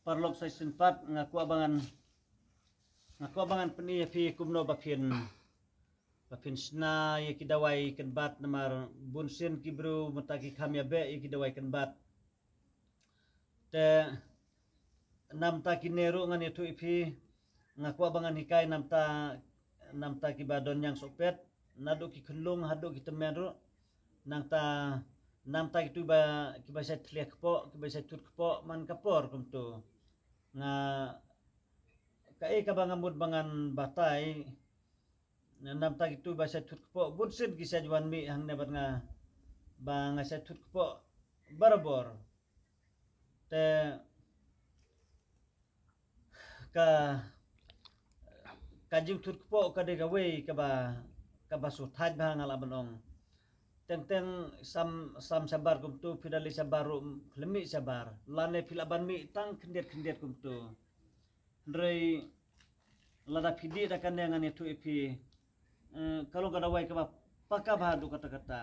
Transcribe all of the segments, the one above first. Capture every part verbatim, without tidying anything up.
Paralok sa shisien pat nga kwah ba ngan, nga kwah ba ngan pyni ïa phi kumno ba phin, ba phin shna ïa ki dawai kynbat namar bun sien ki briew mynta ki kham ïa beh ïa ki dawai kynbat. Te namta kine ruh ngan ïathuh ïa phi, nga kwah ba ngan hikai namta, namta kiba don ñiangsohpet, naduh ki khunlung haduh ki tymmen ruh. Nangta namta kitu ba, kiba shait thlia kpoh, kiba shait thut kpoh man ka por kumtu. Nga, kaei kaba nga mut ba ngan batai, namta kitu ba shait thut kpoh, bun sien ki shait wan mih hangne bad nga, ba nga shait thut kpoh barabor. Te ka, ka jingthut kpoh ka dei kawei kaba, kaba sngewthuh bha nga lah ban ong. Teng teng sam, sam shabar kumtu, phi da leit shabar ruh khlem mih shabar. Lane phi lah ban mih tang khyndiat khyndiat kumtu. Hynrei lada phi dih da kane ngan ïathuh ïa phi, eh, ka long ka dawai kaba paka bha haduh katta katta.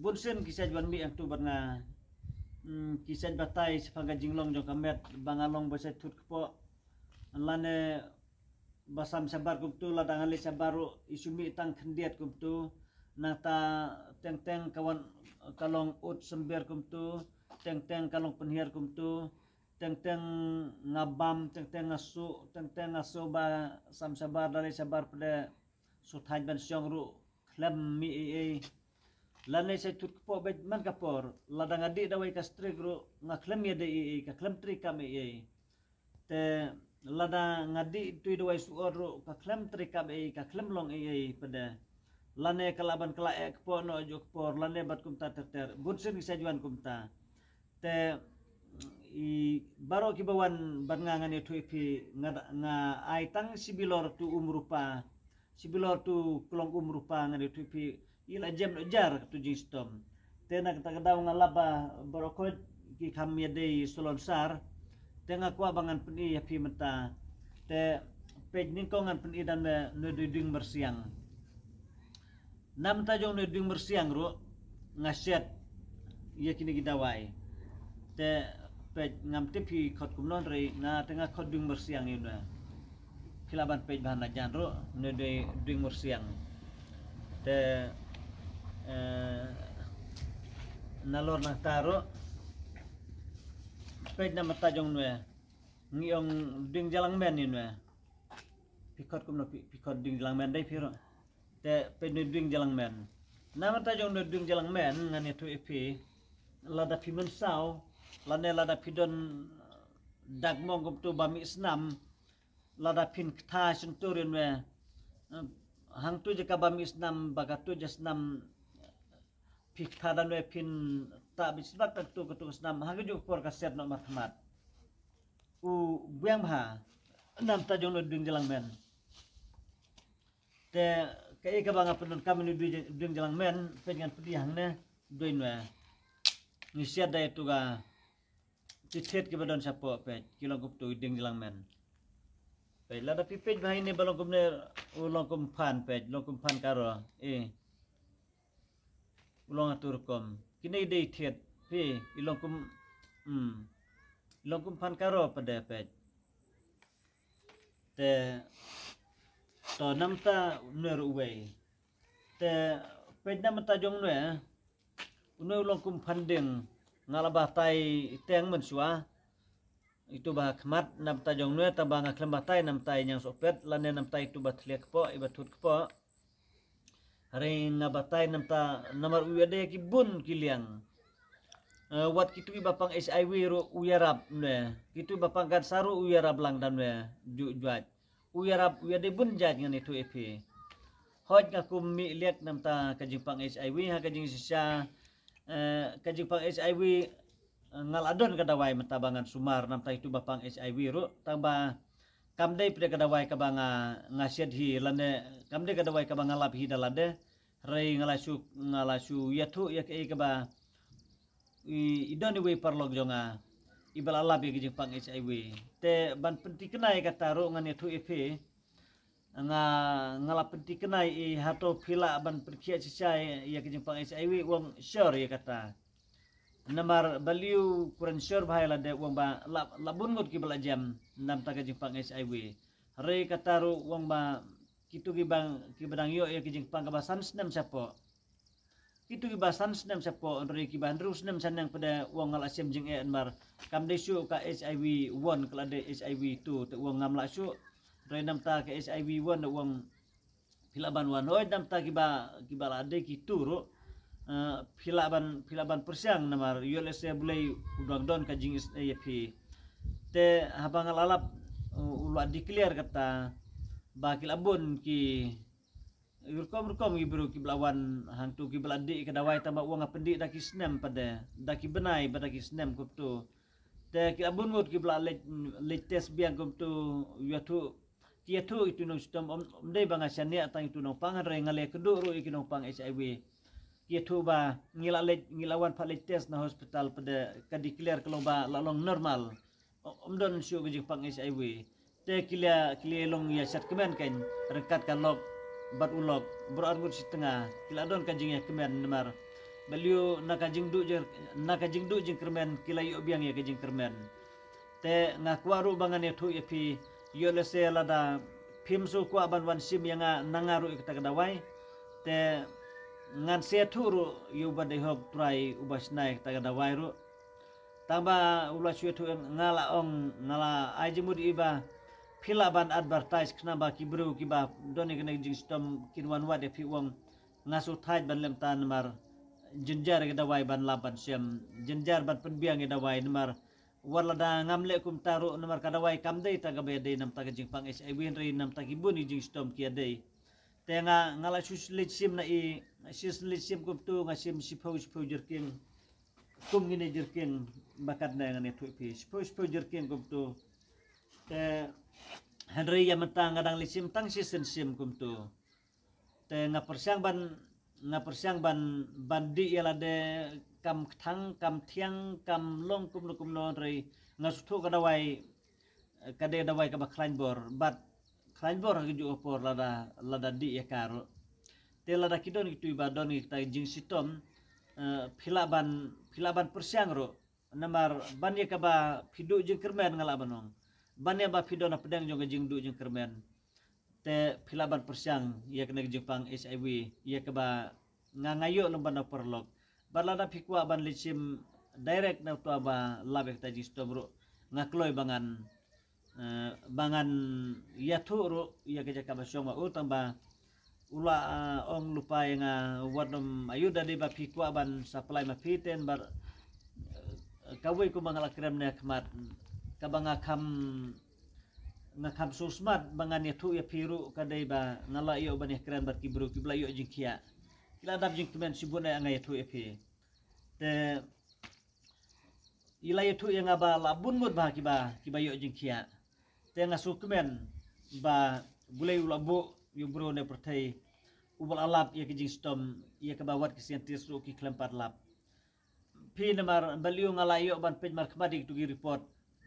Bun sien ki shait ban mih hangtu bad nga, mm, ki shait batai shaphang ka jinglong jong ka met ba nga long ba shait thut kpoh. Lane ba sam shabar kumtu, lada nga leit shabar ruh i shu mih tang khyndiat kumtu. Nangta teng teng ka wan, ka long ut symber kumtu, teng teng ka long pynhiar kumtu, teng teng nga bam, teng teng nga suh, teng teng nga suh ba sam shabar, da leit shabar pat de sngewthuh ban shong ruh khlem mih ei ei. Lane shait thut kpoh beit man ka por, lada nga dih dawai ka strik ruh nga khlem ïadei ei ei, ka khlem trei kam ei ei. Te lada nga dih tui dawai suh ot ruh ka khlem trei kam ei ei, ka khlem long ei ei pat de. Lane ka lah ban kylla eh kpoh noh juh ka por, lane bad kumta ter ter. Bun sien ki shait wan kumta. Te i baroh kiba wan bad nga ngan ïathuh ïa phi, nga, nga ai tang shi bilor tu um rupa, shi bilor tu klong um rupa ngan ïathuh ïa phi, i la jem noh jar katu jingshitom. Te na kata ka daw nga lap ba baroh khoit ki kham ïadei salonsar. Te nga kwah ba ngan pyni ïa phi mynta. Te peit nyngkong ngan pyni da une, une u dieng myrsiang. Namta jong une u dieng myrsiang ruh nga shet ïa kine ki dawai. Te peit ngam tip phi khot kumno hynrei nga te nga khot dieng myrsiang ïa une. Phi lah ban peit bha na jan ruh une u dieng myrsiang. Te, eh, nalor nangta ruh peit namta jong une ngi ong dieng jalangmen ïa une. Phi khot kumno phi, phi khot dieng jalangmen dei phi ruh. Te peit une dieng jalangmen. Namta jong une dieng jalangmen ngan ïathuh ïa phi, lada phi mynsaw lane lada phi don dak mong kumtu ba mih snam, lada phin ktha shyntur ïa une, eh, hangtu jaka ba mih snam ba katu ja snam phi ktha da une phin ta bit sbak katu katu snam ha kajuh ka por ka set noh markhmat. U biang bha namta jong une dieng jalangmen. Te kaei kaba nga pyndonkam ïa une u dieng jalangmen, peit ngan pyni hangne, dei une. Ngi shet da ïa tu ka tithiat kiba don shapoh peit, ki long kumtu u dieng jalangmen. Peit lada phi peit bha ine ba long kumne, u long kum phan peit, long kum phan karo. Eh. U long atu rukom. Kine i dei thiat phi, i long kum, hmm. I long kum phan karo pat de peit. Te to namta une ruh uwei. Te peit namta jong une, une u long kum phan dieng, nga la batai teng mynshuwa. Itu ba khmat namta jong une, tang ba nga khlem batai namta i ñiangsohpet lane namta itu ba thlia kpoh, iba thut kpoh. Hynrei nga batai namta namar u ïadei ki bun ki liang. Eh, wat kitu iba pang H I V ruh u ïarap une, kitu iba pang cancer ruh u ïarap lang da une, ju juaj. U ïarap, u ïadei bun jait ngan ïathuh ïa phi. Hooid nga kum mih liak namta ka jingpang H I V ha ka jingshisha, eh, ka jingpang H I V, eh, nga la don ka dawai mynta ba ngan sumar namta itu ba pang H I V ruh, tang ba kam dei pat de ka dawai kaba nga, nga shet hi lane kam dei ka dawai kaba nga lap hi da lade. Hynrei nga la shu, nga la shu ïathuh ïa kaei kaba i, i don iwei paralok jong nga iba la lap ïa ka jingpang H I V. Te ban pynthikna ïa kata ruh ngan ïathuh ïa phi. Nga, nga la pynthikna ïa i, hato phi lah ban pynkhiah shisha ïa ka jingpang H I V, u ong sure ïa kata. Namar balei u kren sure bha ïa lade, u ong ba la, la bun ngut kiba la jem namar ka jingpang H I V. Hynrei kata ruh u ong ba kito kiba, kiba dang ïoh ïa ka jingpang kaba san snem shapoh. Kito kiba san snem shapoh, hynrei kiba hynriew snem shaneng pat de u ong nga la shem jingeh namar kam dei shuh ka H I V one, ka la dei H I V two, te u ong ngam lah shuh. Hynrei namar ka H I V one de u ong phi lah ban wan, hooid namar kiba, kiba la dei kito ruh, eh, phi lah ban, phi lah ban pyrshang namar ïoh lehse Blei u dang don ka jingïasnoh ïa phi. Te haba nga la lap, eh, u la declare kata ba ki la bun ki rukom rukom ki briew kiba la wan hangto kiba la dih ka dawai, tangba u ong nga pyndih da ki snem pat de, da ki bnai bad da ki snem kumto. Te ki la bun ngut kiba la leit, leit test biang kumto, ïathuh, ki ïathuh ïa ki nongshong shitom, ym, ym dei ba nga shaniah tang ïa ki nongpang, hynrei nga la ïakynduh ruh ïa ki nongpang H I V. Ki ïathuh ba ngi la leit, ngi la wan pat leit test na hospital pat de ka declare ka long ba la long normal. Ym don shuh ka jingpang H I V. Te ki la, ki la long ïa shat kmen kein, ryngkat ka lok bad u lok, baroh arngut shi tnga ki la don ka jingïakmen namar balei na ka jingduh jing, na ka jingduh jingkyrmen ki la ïoh biang ïa ka jingkyrmen. Te nga kwah ruh ba ngan ïathuh ïa phi, ïoh lehse lada phim shu kwah ban wan shim ïa nga, na nga ruh ïa kata ka dawai. Te ngan sa ïathuh ruh ïa uba dei hok trai uba shna ïa kata ka dawai ruh. Tangba u la shu ïathuh, nga la ong, nga la ai jingmut ïa i ba phi lah ban advertise khnang ba ki briew kiba don ïa kane ka jingshitom kin wan wad ïa phi, u ong nga shu thait ban leh kumta namar jynjar ïa ka dawai ban lap ban shem, jynjar ban pynbiang ïa ka dawai namar wat lada ngam leh kumta ruh namar ka dawai kam dei tang kaba ïadei namar ka jingpang H I V, hynrei namar ki bun ki jingshitom ki ïadei. Te nga, nga la shu leit shim na i, shu leit shim kumto, nga shim shiphew, shiphew jerking. Kum kine jerking ba katne ngan ïathuh ïa phi, shiphew, shiphew jerking kumto. Te hynrei ïa mynta nga dang leit shim tang shisien shim kumto. Te nga pyrshang ban, nga pyrshang ban, ban dih ïa lade kam kthang, kam thiang, kam long kumno kumno, hynrei nga sngewthuh ka dawai, eh, ka dei dawai kaba khlaiñ bor, bad khlaiñ bor ha kajuh ka por lada, lada dih ïa ka ruh. Te lada ki don kito kiba don kita ki jingshitom, eh, phi lah ban, phi lah ban pyrshang ruh. Namar ban ïa kaba phi duh jingkyrmen, nga lah ban ong, ban ïa ba phi don hapdeng jong ka jingduh jingkyrmen, te phi lah ban pyrshang ïa kane ka jingpang H I V, ïa kaba nga, nga ïoh lem ban da paralok. Bad lada phi kwah ban leit shim direct na uta ba lap ïa kata jingshitom ruh, nga kloi ba ngan, eh, ba ngan ïathuh ruh ïa ka jaka ba shong ma u, tangba u la, eh, ong lypa ïa nga, wat nym aiu, da dei ba phi kwah ban supply ma phi, te namar, eh, kawei kumba nga la kren mynne ha khmat, kaba nga kham, nga kham sngewsmat ba ngan ïathuh ïa phi ruh ka dei ba nga la ïoh ban ïakren bad ki briew kiba la ïoh jingkhiah. Ki la dap jingkmen shibun, eh, nga ïathuh ïa phi. Te i la ïathuh ïa nga ba la bun ngut bha kiba, kiba ïoh jingkhiah. Te nga sngewkmen ba Blei u la buh ïa u briew ne pyrthei uba la lap ïa ka jingshitom, ïa kaba wat ki scientist ruh ki khlem pat lap. Phi, namar balei nga la ïoh ban peit markhmat ïa kito ki report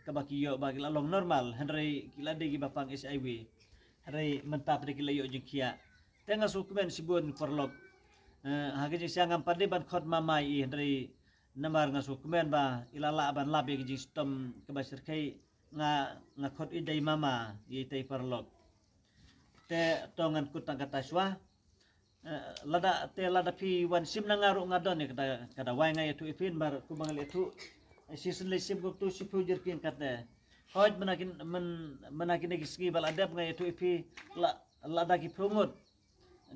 kaba ki ïoh ba ki la long normal, hynrei ki la dei kiba pang H I V. Hynrei mynta pat de ki la ïoh jingkhiah. Te nga sngewkmen shibun paralok. Eh, ha ka jingshisha ngam pat dei ban khot mama ïa i, hynrei namar nga sngewkmen ba i la lah ban lap ïa ka jingshitom kaba shyrkhei, nga, nga khot i da i mama ïa ita i paralok. Te to ngan kut tang kata shuwa. Eh, lada, te lada phi wan shim na nga ruh nga don ïa ka da-, ka dawai, nga ïathuh ïa phi, namar kumba nga la ïathuh, shisien leit shim kumto shiphew jerking katne. Hooid, mynta kin, myn-, mynta kine ki sngi ba la dep nga ïathuh ïa phi, la, lada ki phew ngut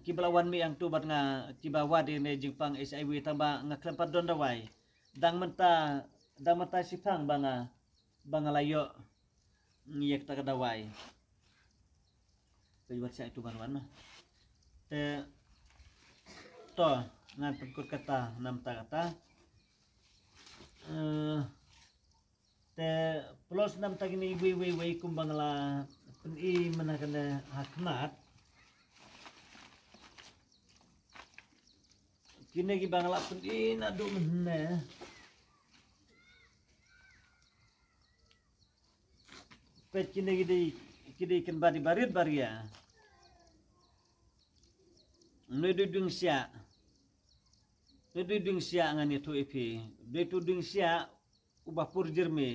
kiba la wan mih hangto bad nga, kiba wad ïa kane ka jingpang H I V, tangba nga khlem pat don dawai. Dang mynta, dang mynta shiphang ba nga, ba nga la ïoh ïa kata ka dawai. Peit wat sha itu ban wan ma. Te to ngan pynkut kata namar kata. Eh, te plus namar kine iwei, iwei, iwei kumba nga la pyni mynta kane ha khmat. Kine kiba nga la pyni naduh mynne. Peit kine ki dei, ki dei kynbat i barit baria. Une u dei u dieng siah. Te dei ding sia ngan ïathuh ïa phi. Dei tu ding sia uba pur jermi.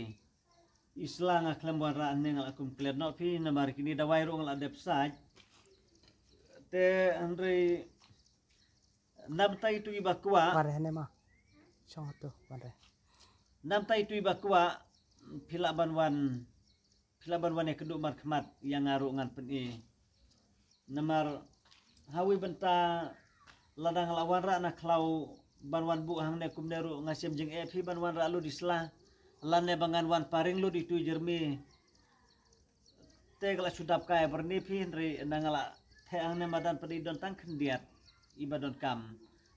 Isla nga khlem wanrah ne nga la kum klet noh phi namar kine dawai ruh nga la dep sait. Te hynrei namta itu iba kwah. Wan re hane ma. Shong hatu wan re. Namta itu iba kwah phi lah ban wan phi lah ban wan ïa kynduh markhmat ïa nga ruh ngan pyni. Namar hawi bynta lada nga la wanrah na khlaw ban wan buh hangne kumne ruh nga shem jingeh phi ban wanrah lut isla lane ba ngan wan paring lut itu jermi. Te ka la shu dap kai byrni phi hynrei na nga la theh hangne madan phi don tang khyndiat iba don kam.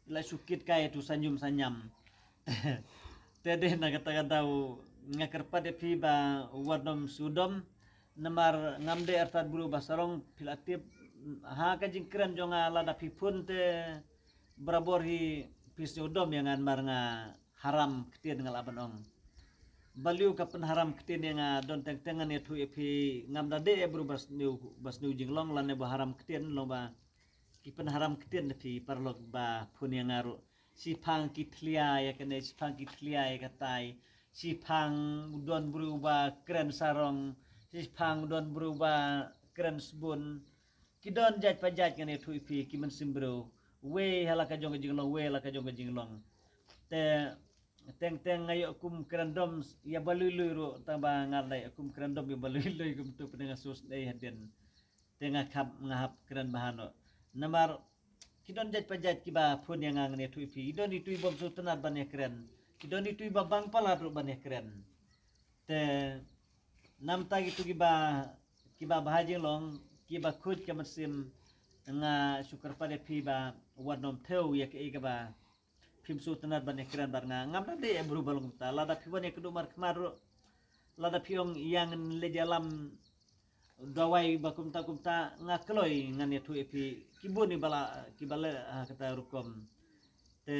La shu kit kai tu sanyum sanyam. Te dei na kata ka daw nga kyrpad ïa phi ba wat nym sngewdom namar ngam dei artat bru ba sarong phi la tip ha ka jingkren jong nga lada phi phone te barabor hi phi sngewdom ïa nga namar nga haram ktien nga la ban ong. Balei ka pynharam ktien ïa nga don teng teng ngan ïathuh ïa phi ngam da dei bru ba sniew ba sniew jinglong lane ba haram ktien long ba ki pynharam ktien da phi paralok ba phone ïa nga ruh. Shiphang ki thlia ïa kane shiphang ki thlia ïa katai. Shiphang don bru ba kren sarong. Shiphang don bru ba kren sbun. Ki don jait pa jait ngan ïathuh ïa phi ki mynsiem bru. Wei ha la ka jong ka jinglong wei ha la ka jong ka jinglong. Te teng teng nga ïoh kum kren dom ïa ba lui lui ruh tang ba nga la ïoh kum kren dom ïa ba lui lui kum tu pyneng nga sus dei hadien. Te nga khap nga hap kren ba hano. Namar ki don jait pa jait kiba phone ïa nga ngan ïathuh ïa phi. Ki don itu ibom sngewtynnat ban ïa kren. Ki don itu iba bang palat ruh ban ïa kren. Te namta kitu kiba kiba bha jinglong kiba khuid ka mynsiem nga shu kyrpad ïa phi ba wat nym thew ïa kaei kaba phim sngewtynnat ban ïa kren bad nga ngam da dei bru ba long kumta lada phi wan ïa kynduh markhmat ruh lada phi ong ïa ngan leit ïalam dawai ba kumta kumta nga kloi ngan ïathuh ïa phi ki bun iba la kiba leh ha kata rukom. Te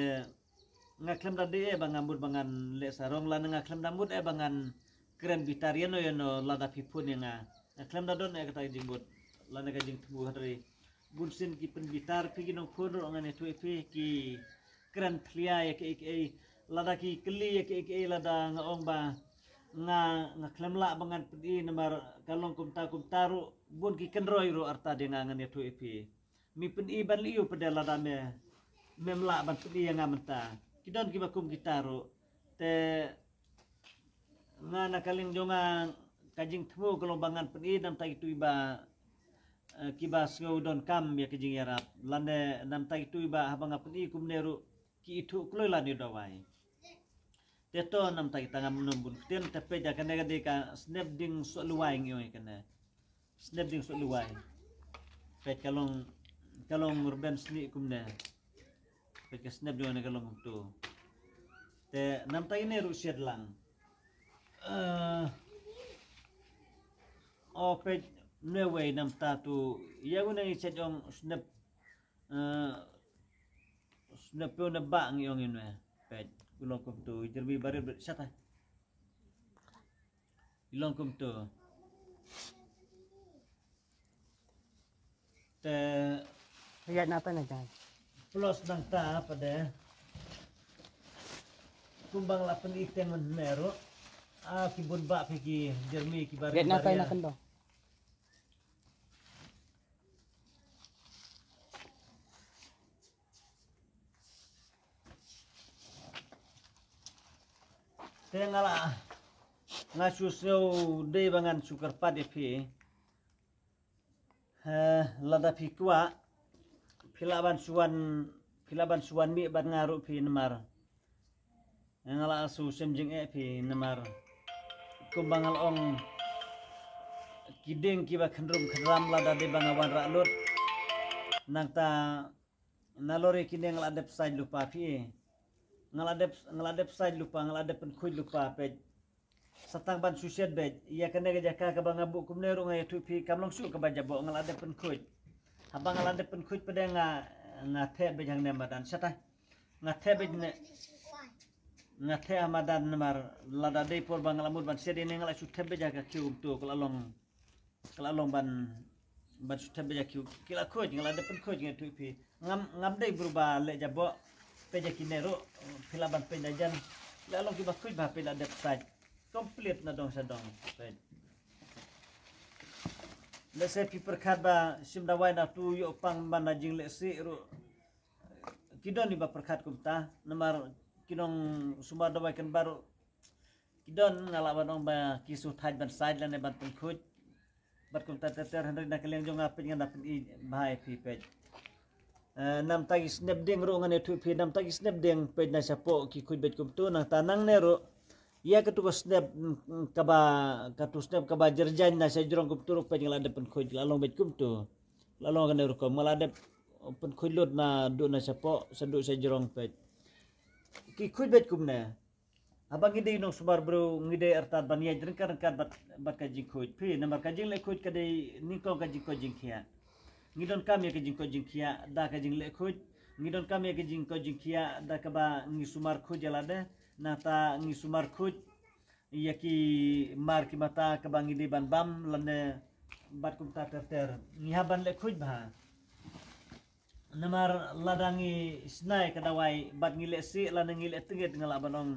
nga khlem da dei eh ba nga mut ba ngan leh sarong lane nga khlem da mut eh ba ngan kren bitar ïano ïano lada phi phone ïa nga. Nga khlem da don eh kata ka jingmut lane ka jingthmu hynrei bunsien ki pynbitar phi ki nongphone ruh ngan ïathuh ïa phi ki kren thlia ïa kaei kaei lada ki kylli ïa kaei kaei lada nga ong ba nga nga khlem lah ba ngan pyni namar ka long kumta kumta ruh bun ki kynroi ruh arta de nga ngan ïathuh ïa phi. Me pyni ban leh ïa u pdeng lada me mem lah ban pyni ïa nga mynta. Ki don kiba kum kita ruh. Te nga na ka liang jong nga ka jingthmu ka long ba ngan pyni namta kitu iba eh, kiba sngew donkam ïa ka jingïarap. Lane namta kitu iba haba nga pyni kumne ruh ki ithuh kloi lane dawai. Te to namta kita ngam nym bun ktien te peit ïa kane ka dei ka snep ding soh luwai ngi ong ïa kane. Snep ding soh luwai. Peit ka long ka long rben snieh kumne. Peit ka snep jong ne ka long kumtu. Te namta ine ruh shet lang. Eh, o peit ne wei namta tu ïa u nang i shet jong snep. Eh, snep pe u ne ba ngi ong ine. Peit u long kumtu jerbi barit bet shat ai. I long kumtu. Te ïa na ta na jai. Plus nangta pade. Kumba nga la pyni teng man meru. A ki bun ba phi ki jermi ki bari. Ïa na ta na kendo. Te nga la nga shu sngewdei ba ngan shu kyrpad ïa phi. Eh, lada phi kwah phi lah ban shu wan phi lah ban shu wan mih bad nga ruh phi namar. Nga la shu shem jingeh phi namar. Kumba nga la ong ki ding kiba khynrum khynram lada dei ba nga wanrah lut. Nangta na lori kine nga la dep sait lypa phi. Nga la dep nga la dep sait lypa nga la dep pynkhuid lypa peit. Sa tang ban shu shet beit ïa kane ka jaka kaba nga buh kumne ruh nga ïathuh phi kam long shuh kaba jaboh nga la dep pynkhuid. Haba nga la dep pynkhuid pdeng nga nga theh beit hangne madan shatah. Nga theh beit ne nga theh ha madan namar lada dei por ba nga la mut ban shet ine nga la shu theh beit ha ka khiew kumtu ka la long ka la long ban ban shu thep beit ïa ki ki la khuid nga la dep pynkhuid nga ïathuh phi ngam ngam dei bru ba leh jaboh. Peit ïa kine ruh, phi lah ban peit na jan. La long kiba khuid bha, phi lah dep sait. Complete na dong sha dong. Peit. Lehse phi pyrkhat ba shim dawai na tu ïoh pang ban na jingleh sih ruh. Ki don iba pyrkhat kumta, namar ki nongsumar dawai kan baroh. Ki don, nga lah ban ong ba ki shu thait ban sait lane ban pynkhuid. Bad kumta ter ter, hynrei na ka liang jong nga peit ngan da pyni bha ïa phi peit. Eh, namta ki snep dieng ruh ngan ïathuh phi, namta ki snep dieng peit na shapoh ki khuid beit kumtu, nangta nangne ruh ïa katu ka snep, mm, kaba, katu snep kaba jyrjaiñ na shajrong kumtu ruh peit nga la dep pynkhuid, la long beit kumtu. La long kane rukom, nga la dep pynkhuid lut naduh na shapoh, shaduh shajrong peit. Ki khuid beit kumne. Haba ngi dei nongsumar briew ngi dei artat ban ïaid ryngkat ryngkat bad, bad ka jingkhuid. Phi, namar ka jingleh khuid ka dei nyngkong ka jingkoit jingkhiah. Ngi donkam ïa ka jingkoit jingkhiah da ka jingleh khuid. Ngi donkam ïa ka jingkoit jingkhiah da kaba ngi sumar khuid ïa lade. Nangta ngi sumar khuid ïa ki mar ki mata kaba ngi dei ban bam lane bad kumta ter ter. Ngi hap ban leh khuid bha. Namar lada ngi shna ïa ka dawai bad ngi leh sih lane ngi leh tyngit, nga lah ban ong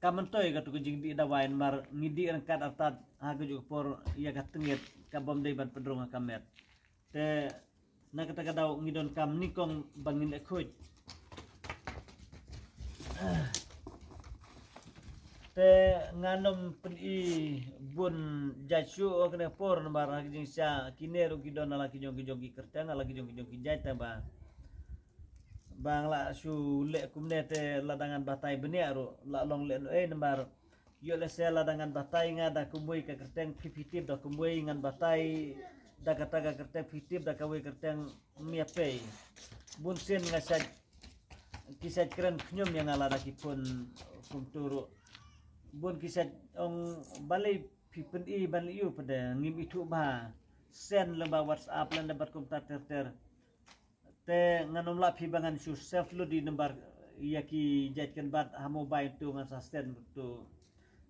ka myntoi katu ka jingdih dawai, namar ngi dih ryngkat artat ha kajuh ka por ïa ka tyngit ka bym dei ban pynrung ha ka met. Te na kata ka daw ngi donkam nyngkong ba ngin leh khuid. Te ngan ym pyni bun jait shuh ha kane ka por namar ha ka jingshisha kine ruh ki don ha la ki jong ki jong ki kyrteng, ha la ki jong ki jong ki jait, tang ba ba nga la shu leh kumne te lada ngan batai bniah ruh la long lehnohei, namar ïoh lehse lada ngan batai nga da kumwei ka kyrteng, phi phi tip da kumwei, ngan batai da kata ka kyrteng, phi tip da kawei kyrteng, mia pei. Bun sien nga shait, ki shait kren khñium ïa nga lada ki phone kumtu ruh. Bun ki shait ong balei phi pyni, balei ïoh phi de, ngim ithuh bha. Send lyngba WhatsApp lane bad kumta ter ter. Te ngan ym lah phi ba ngan shu save lut ïa number ïa ki jait kynbat ha mobile tu, ngan sa send tu.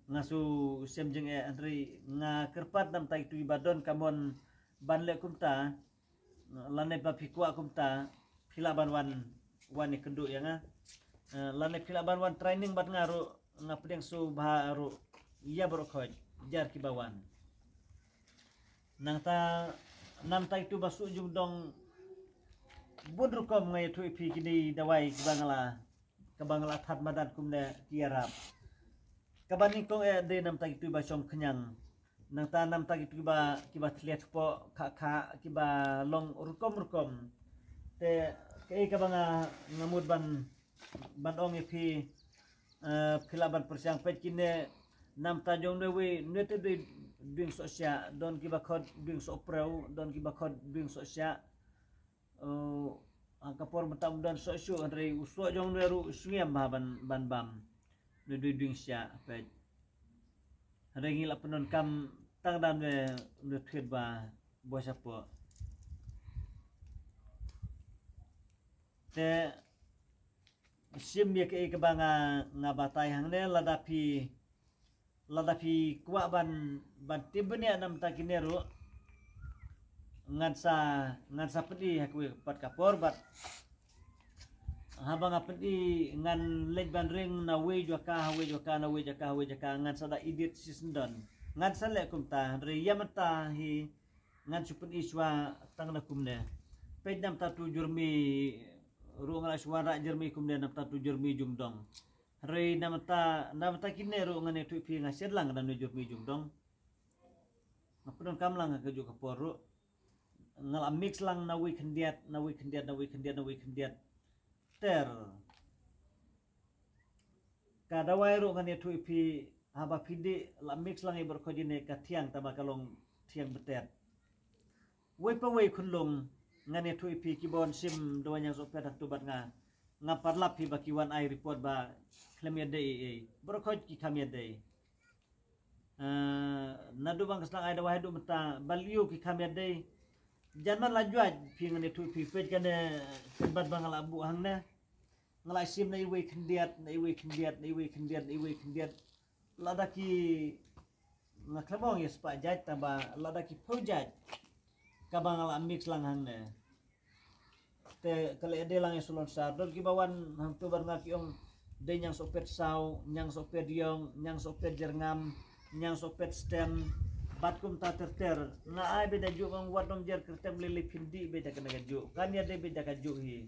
Nga shu shem jingeh, hynrei nga kyrpad namta itu iba don ka mon ban leh kumta. Lane ba phi kwah kumta, phi lah ban wan, wan ïakynduh ïa nga. Eh, lane phi lah ban wan training bad nga ruh, nga pdiang sngewbha ruh ïa baroh khoit jar kiba wan. Nangta namta itu ba suk jingdong, bun rukom nga ïathuh ïa phi kine dawai kiba nga la, kaba nga la thad madan kumne ki ïarap. Kaba nyngkong eh dei namta kitu ba shong khñiang. Nangta namta kitu kiba, kiba thliat kpoh kha kha, kiba long rukom rukom. Te kaei kaba nga, nga mut ban, ban ong ïa phi, eh, phi lah ban pyrshang peit kine namta jong ne wei, ne te dei ding soh siah, don kiba khot ding soh prew, don kiba khot ding soh siah. Eh, ha ka por mynta um don soh shuh, hynrei u soh jong ne ruh sngem bha ban, ban bam. Ne dei ding siah peit. Hynrei ngi la pyndonkam tang da ne, ne thied ba, ba shapoh. Te shim ïa kaei kaba nga, nga batai hangne, lada phi, lada phi kwah ban, ban tip bniah namta kine ruh, ngan sa, ngan sa pyni ha kawei pat ka por bad haba nga pyni ngan leit ban ring na wei jaka ha wei jaka, na wei jaka ha wei jaka, ngan sa da edit shisyndon. Ngan sa leh kumta, hynrei ïa mynta hi ngan shu pyni shuwa tang na kumne. Peit namta tu jyrmi ruh nga la shu wanrah jyrmi kumne, namta tu jyrmi jingdong. Hynrei namta, namta kine ruh ngan ïathuh ïa phi nga shet lang na ne jyrmi jingdong. Nga pyndonkam lang ha kajuh ka por ruh. Nga la mix lang na wei khyndiat, na wei khyndiat, na wei khyndiat, na wei khyndiat. Ter. Ka dawai ruh ngan ïathuh ïa phi, haba phi dih la mix lang ïa baroh khoit jingeh ka thiang, tangba ka long thiang btet. Wei pa wei khunlung ngan ïathuh ïa phi, kiba wan shim dawai ñiangsohpet hangtu bad nga, ngam pat lap phi ba ki wan ai report ba khlem ïadei ei ei. Baroh khoit ki kham ïadei. Eh, naduh ba nga sdang ai dawai haduh mynta, balei ki kham ïadei. Jan man la juaj phi, ngan ïathuh phi, peit kane kynbat ba nga la buh hangne. Nga la shim na iwei khyndiat, na iwei khyndiat, na iwei khyndiat, na iwei khyndiat. Lada ki, nga khlem ong ïa spah jait, tangba lada ki phew jait kaba nga la mix lang hangne. Te ka la ïadei lang ïa Sulonsar. Don kiba wan hangto bad nga ki ong dei Ñiangsohpet Saw, Ñiangsohpet Ïong, Ñiangsohpet Jyrngam, Ñiangsohpet Stem, bad kumta ter ter. Nga ai beit da juh, nga ong wat nym jer kyrteng, lei lei phin dih beit da kane ka juh. Kan ïadei beit da ka juh hi.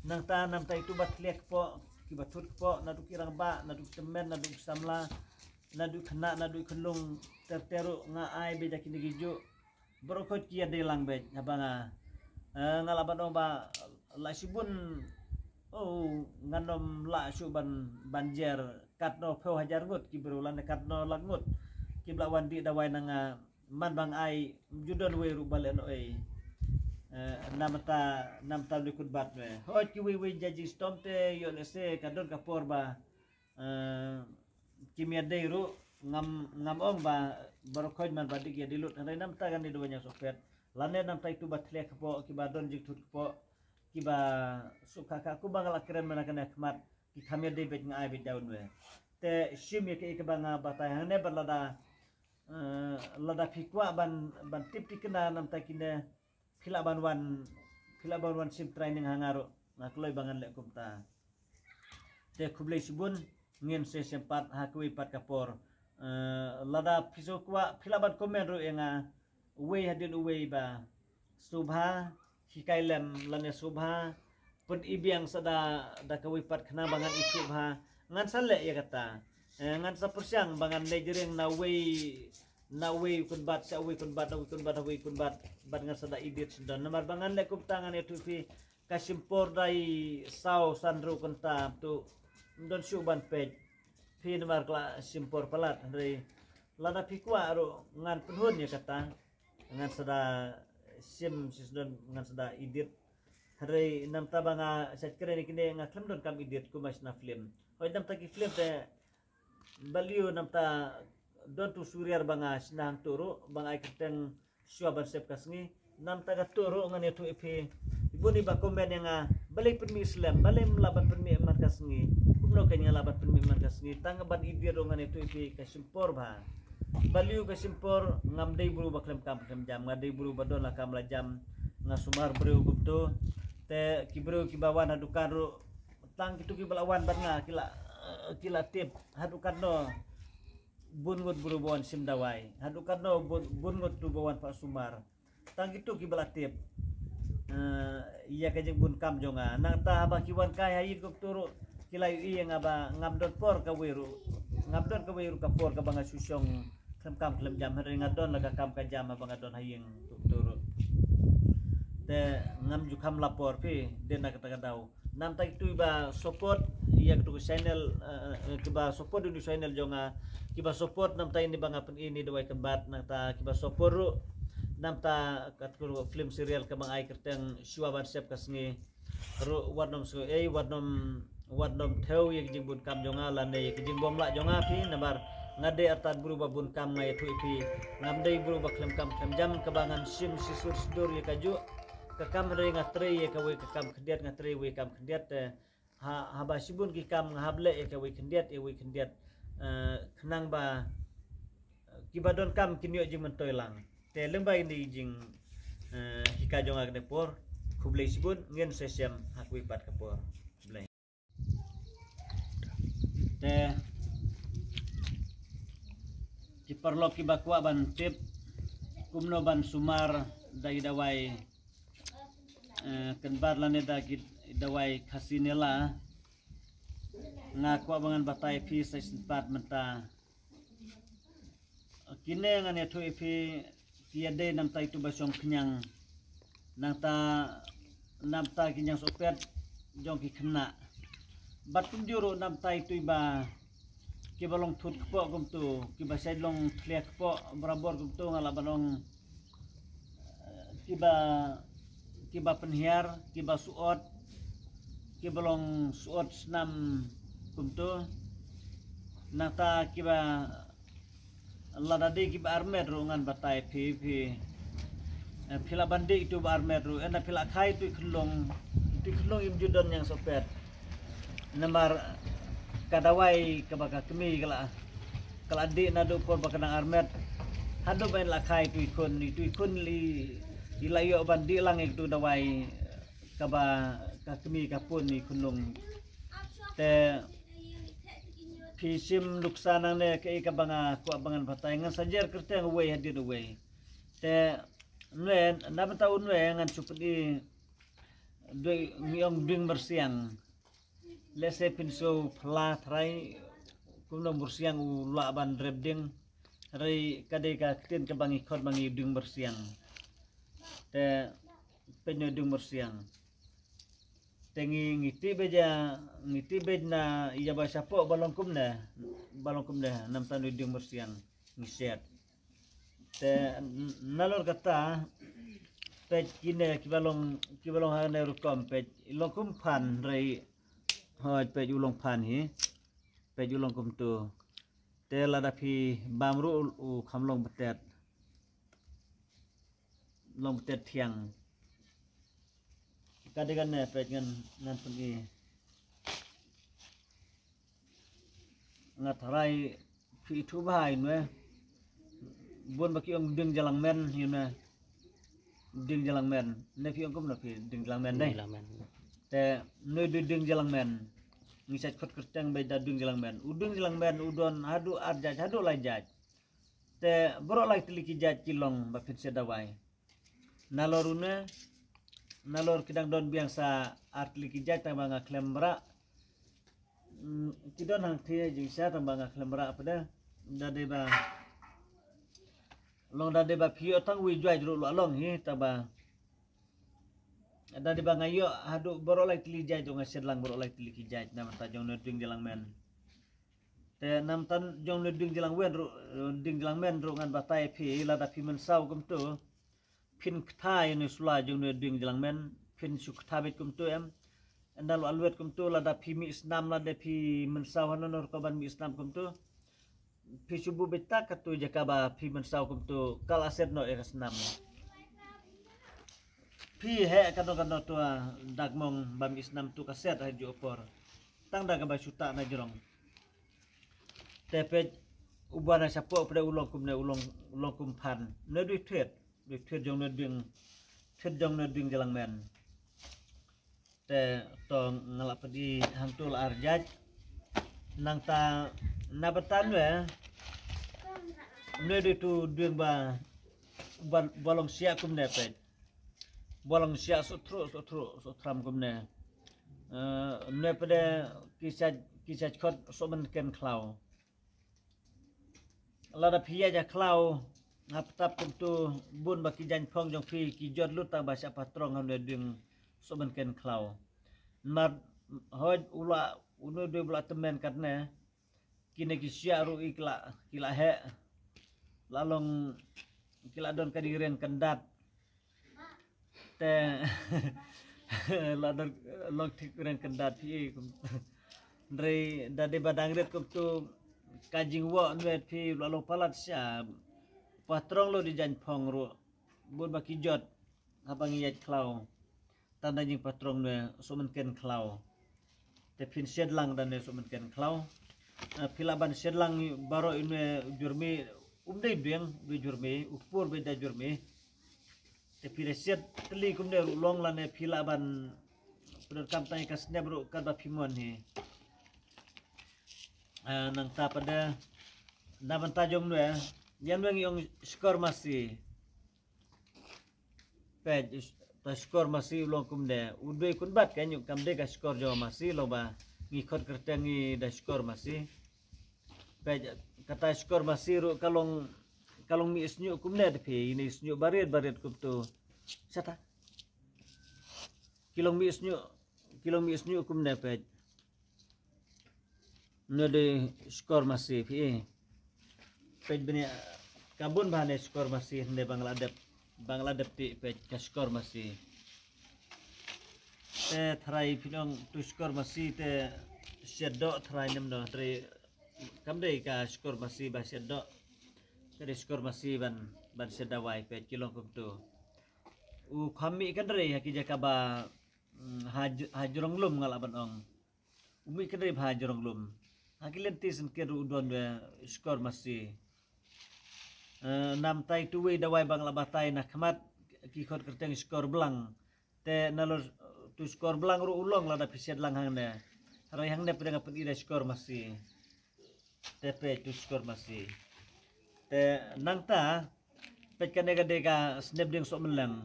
Nangta namta itu ba thlia kpoh, kiba thut kpoh, naduh ki rangbah, naduh ki tymmen, naduh ki samla, naduh ki khynnah, naduh ki khunlung, ter ter ruh nga ai beit da kine ki juh. Baroh khoit ki ïadei lang beit haba nga, eh, nga lah ban ong ba la shibun, oh, ngan ym lah shuh ban, ban jer, katno phew hajar ngut ki briew lane katno lak ngut kiba la wan dih dawai na nga, man ba nga ai, ym ju don wei ruh ba leh noh ei. Eh, namta, namta u dei kut bat me. Hooid kiwei wei judging stom te ïoh lehse ka don ka por ba, eh, kim ïadei ruh, ngam, ngam ong ba baroh khoit man ba dei ki ïadei lut, hynrei namta kane dei ba Ñiangsohpet lane namta itu ba thlia kpoh, kiba don jingthut kpoh, kiba suk kha kha, kumba nga la kren mynta kane khmat, ki kham ïadei beit, nga ai beit da un wei. Te shim ïa kaei kaba nga batai hangne bad lada, eh, lada phi kwah ban, ban tip thikna namta kine, phi lah ban wan, phi lah ban wan shim training ha nga ruh, nga kloi ba ngan leh kumta. Te khublei shibun, ngin sa ïashem pat ha kawei pat ka por. Eh, lada phi sngewkwah phi lah ban comment ruh ïa nga, uwei hadien uwei ba sngewbha hikai lem lane sngewbha pyni biang sa da, da kawei pat khnang ba ngan ithuh bha, ngan sa leh ïa kata. Eh, ngan sa pyrshang ba ngan leit jreng na uwei, na uwei u kynbat sha uwei u kynbat, na uwei u kynbat, na uwei u kynbat, bad ngan sa da edit shen don. Namar ba ngan leh kumta ngan ïathuh phi, ka shim por dei saw san ruh kynta, to ym don shuh ban peit. Phi namar ka la shim por palat, hynrei lada phi kwah ruh ngan pynhun ïa kata. Ngan sa da shim shisdon, ngan sa da edit. Hynrei namta ba nga shait kren ïa kine, nga khlem don kam edit kum ba shna film. Hooid namta ki film te balei namta don tu suriar ba nga shna hangto ruh, ba nga ai kyrteng Shuwa Ban Sep Ka Sngi. Namta kato ruh ngan ïathuh ïa phi. Bun iba comment ïa nga, balei pynmih slem, balei ym lah ban pynmih man ka sngi. Kumno kein nga lah ban pynmih man ka sngi, tang ban edit ruh ngan ïathuh ïa phi, ka shim por bha. Balei ka shim por? Ngam dei briew ba khlem kam khlem jam, nga dei briew ba don la kam la jam, nga sumar briew kumto. Te ki briew kiba wan ha dukan ruh, tang kito kiba la wan bad nga ki la, eh, ki la tip. Haduh katno bun ngut briew ba wan shim dawai, haduh katno bun, bun ngut tu ba wan pat sumar. Tang kito kiba la tip, eh, ïa ka jingbun kam jong nga. Nangta haba ki wan kai ha ïing kumto ruh, ki la ïohi ïa nga ba ngam don por kawei ruh, ngam don kawei ruh ka por kaba nga shu shong khlem kam khlem jam, hynrei nga don la ka kam ka jam haba nga don ha ïing kumto ruh. Te ngam ju kham la por phi, dei na kata ka daw. Namta kito kiba support ïa kito ki channel, eh, eh, kiba support ïa kito ki channel jong nga, kiba support namta ïa kine ba nga pyni, ine dawai kynbat, nangta kiba support ruh namta katto katne film serial kaba nga ai kyrteng Shuwa Ban Sep Ka Sngi ruh, wat nym sngew ei, wat nym, wat nym thew ïa ki jingbun kam jong nga lane ïa ki jingbymlah jong nga phi, namar nga dei artat briew ba bun kam, nga ïathuh ïa phi. Ngam dei briew ba khlem kam khlem jam, kaba ngan shim shisur sdur ïa kajuh ka kam, hynrei nga trei ïa kawei ka kam khyndiat, nga trei wei kam khyndiat. Te ha, haba shibun ki kam nga hap leh ïa kawei khyndiat, ïa kawei khyndiat, eh, khnang ba, eh, kiba donkam kin ïoh jingmyntoi lang. Te lyngba kine ki jing, eh, hikai jong nga kane por, khublei shibun, ngin sa ïashem ha kawei pat ka por. Khublei. Te ki paralok kiba kwah ban tip kumno ban sumar da ki dawai, eh, kynbat lane da ki dawai Khasi Nela, nga kwah ba ngan batai phi sa shisien pat mynta. Kine ngan ïathuh ïa phi, ki ïadei namta itu ba shong khñiang, nangta namta ki ñiangsohpet jong ki khynnah, bad kumjuh ruh namta itu ba kiba long thut kpoh kumto, kiba shait long thlia kpoh barabor kumto, nga lah ban ong, eh, kiba, kiba pynhiar, kiba suot, kiba long suot snam kumto. Nangta kiba, lada dei kiba armet ruh ngan batai phi, phi, eh, phi lah ban dih itu ba armet ruh, ynda phi lah khai itu i khunlung, itu i khunlung im ju don ñiangsohpet. Namar ka dawai kaba ka kmie ka la, ka la dih naduh por ba ka dang armet haduh ba in la khai itu i khun, itu i khun i, i la ïoh ban dih lang ïa itu dawai, kaba ka kmie ka pun i khunlung. Te phi shim nuksa nangne kaei kaba nga kwah ba ngan batai, ngan sa jer kyrteng uwei hadien uwei. Te nwe, na bynta u nwe ngan shu pyni, doi ngi ong dieng myrsiang. Lehse phin shu phla trai kumno myrsiang u lah ban rep dieng. Hynrei ka dei ka ktien kaba ngi khot ba ngi dieng myrsiang. Te peit nwe dieng myrsiang. Te ngi ngi tih beit ja, ngi tih beit na ïa ba shapoh ba long kumne, ba long kumne namta nwe dieng myrsiang ngi shet. Te n- nalor kata peit kine kiba long, kiba long ha ne rukom peit i long kum phan rei. Hoi peit u long phan hi. Peit u long kumtu. Te lada phi bam ruh u kham long betet. Long betet thiang. Ka dei kane peit ngan ngan pyni. Nga tharai phi ithuh bha ïa nwe. Bun ba ki ong dieng jalangmen ïa nwe. Dieng jalangmen. Ne phi ong kumno phi dieng jalangmen dei. Jalangmen. Te nwe dei dieng jalangmen. Ngi sait khot kyrteng beit da dieng jalangmen. U dieng jalangmen u don haduh ar jait haduh lai jait. Te baroh lai tylli ki jait ki long ba phin shet dawai. Nalor une, nalor ki dang don biang sa ar tylli ki jait tang ba nga khlem rah. Mm, ki don hangthie jingshisha tang ba nga khlem rah pdeng. Da dei ba long da dei ba phi ïoh tang wi jait ruh la long hi tang ba. Da dei ba nga ïoh haduh baroh lai tylli jait ruh nga shet lang baroh lai tylli ki jait na bynta jong ne dieng jalangmen. Te namta jong ne dieng jalangmen ruh, dieng jalangmen ruh ngan batai phi lada phi mynsaw kumtu. Phin kthai ne sula jong ne dieng jalangmen, phin shu kthai beit kumtu em. Ynda lo alwet kumtu lada phi mih snam lada phi mynsaw hano nor ka ban mih snam kumtu. Phi shu buh beit ta katu jaka ba phi mynsaw kumtu ka la set noh ïa ka snam. Phi heh kano kano tu a dakmong ba mih snam tu ka set ha ju por. Tang da kaba shu ta na jrong. Te peit u ba na shapoh pdeng u long kumne u long, u long kum phan. Ne dui thied, dui thied jong ne dieng, thied jong ne dieng jalangmen. Te to nga la peit hangtu la ar jait. Nangta na bynta ne, ne dei tu dieng ba, ba, ba long siah kumne peit. Ba long siah sutru, sutru, sutram kumne. Eh, ne pdeng ki sait, ki sait khot sohmynken khlaw. Lada phi ïa ja khlaw ha ptap kumtu bun ba ki jaiñ phong jong phi ki jot lut tang ba sha patrong ha une dieng sohmynken khlaw. Mar hoi u la une dei u la tymmen katne. Kine ki siah ruh i ki la, ki la heh. La long ki la don ka dei reng kyndat. Te la don long thik reng kyndat phi. Hynrei da dei ba dang rit kumtu ka jingwoh nwe phi la long palat sha. Patrong lo di jaiñ phong ruh bun ba ki jot haba ngi ïaid khlaw. Tang da jingpatrong nwe sohmynken khlaw. Te phin shet lang da ne sohmynken khlaw. Eh, phi lah ban shet lang baroh ine jurmi um dei biang, dei jurmi, u pur beit da jurmi. Te phi da shet tylli kumne ruh long lane phi lah ban pyndonkam tang ïa ka snep ruh katba phi mon hi. Eh, nangta pat de na bynta jong nwe, ïa nwe ngi ong shkor masi. Peit, ta shkor masi u long kumne. U dei kun bat ka ñiuh kam dei ka shkor jong masi long ba ngi khot kyrteng ngi da shkor masi. Peit, kata shkor masi ruh ka long, ka long mih sñiuh kumne te phi, ine sñiuh barit barit kumtu. Sata. Ki long mih sñiuh, ki long mih sñiuh kumne peit. Ne dei shkor masi phi. Peit bniah ka bun bha ne shkor masi ne ba nga la dep, ba nga la dep tih peit ka shkor masi. Te tharai phi ong tu shkor masi te shet doh tharai nem doh tharai kam dei ka shkor masi ba shet doh. Ka dei shkor masi ban, ban shet dawai peit ki long kumtu. U kham mih kynrei ha ki jaka ba, mm, ha j-, ha jrong lum nga lah ban ong. U mih kynrei bha jrong lum. Ha ki lynti synkit ruh u don we shkor masi. Eh, namta itu wei dawai ba nga la batai na khmat ki khot kyrteng shkor blang. Te nalor, eh, Tu shkor blang ruh u long lada phi shet lang hangne. Hynrei hangne pdeng nga pyni da shkor masi. Te peit tu shkor masi. Te nangta peit kane ka dei ka snep ding sohmylleng.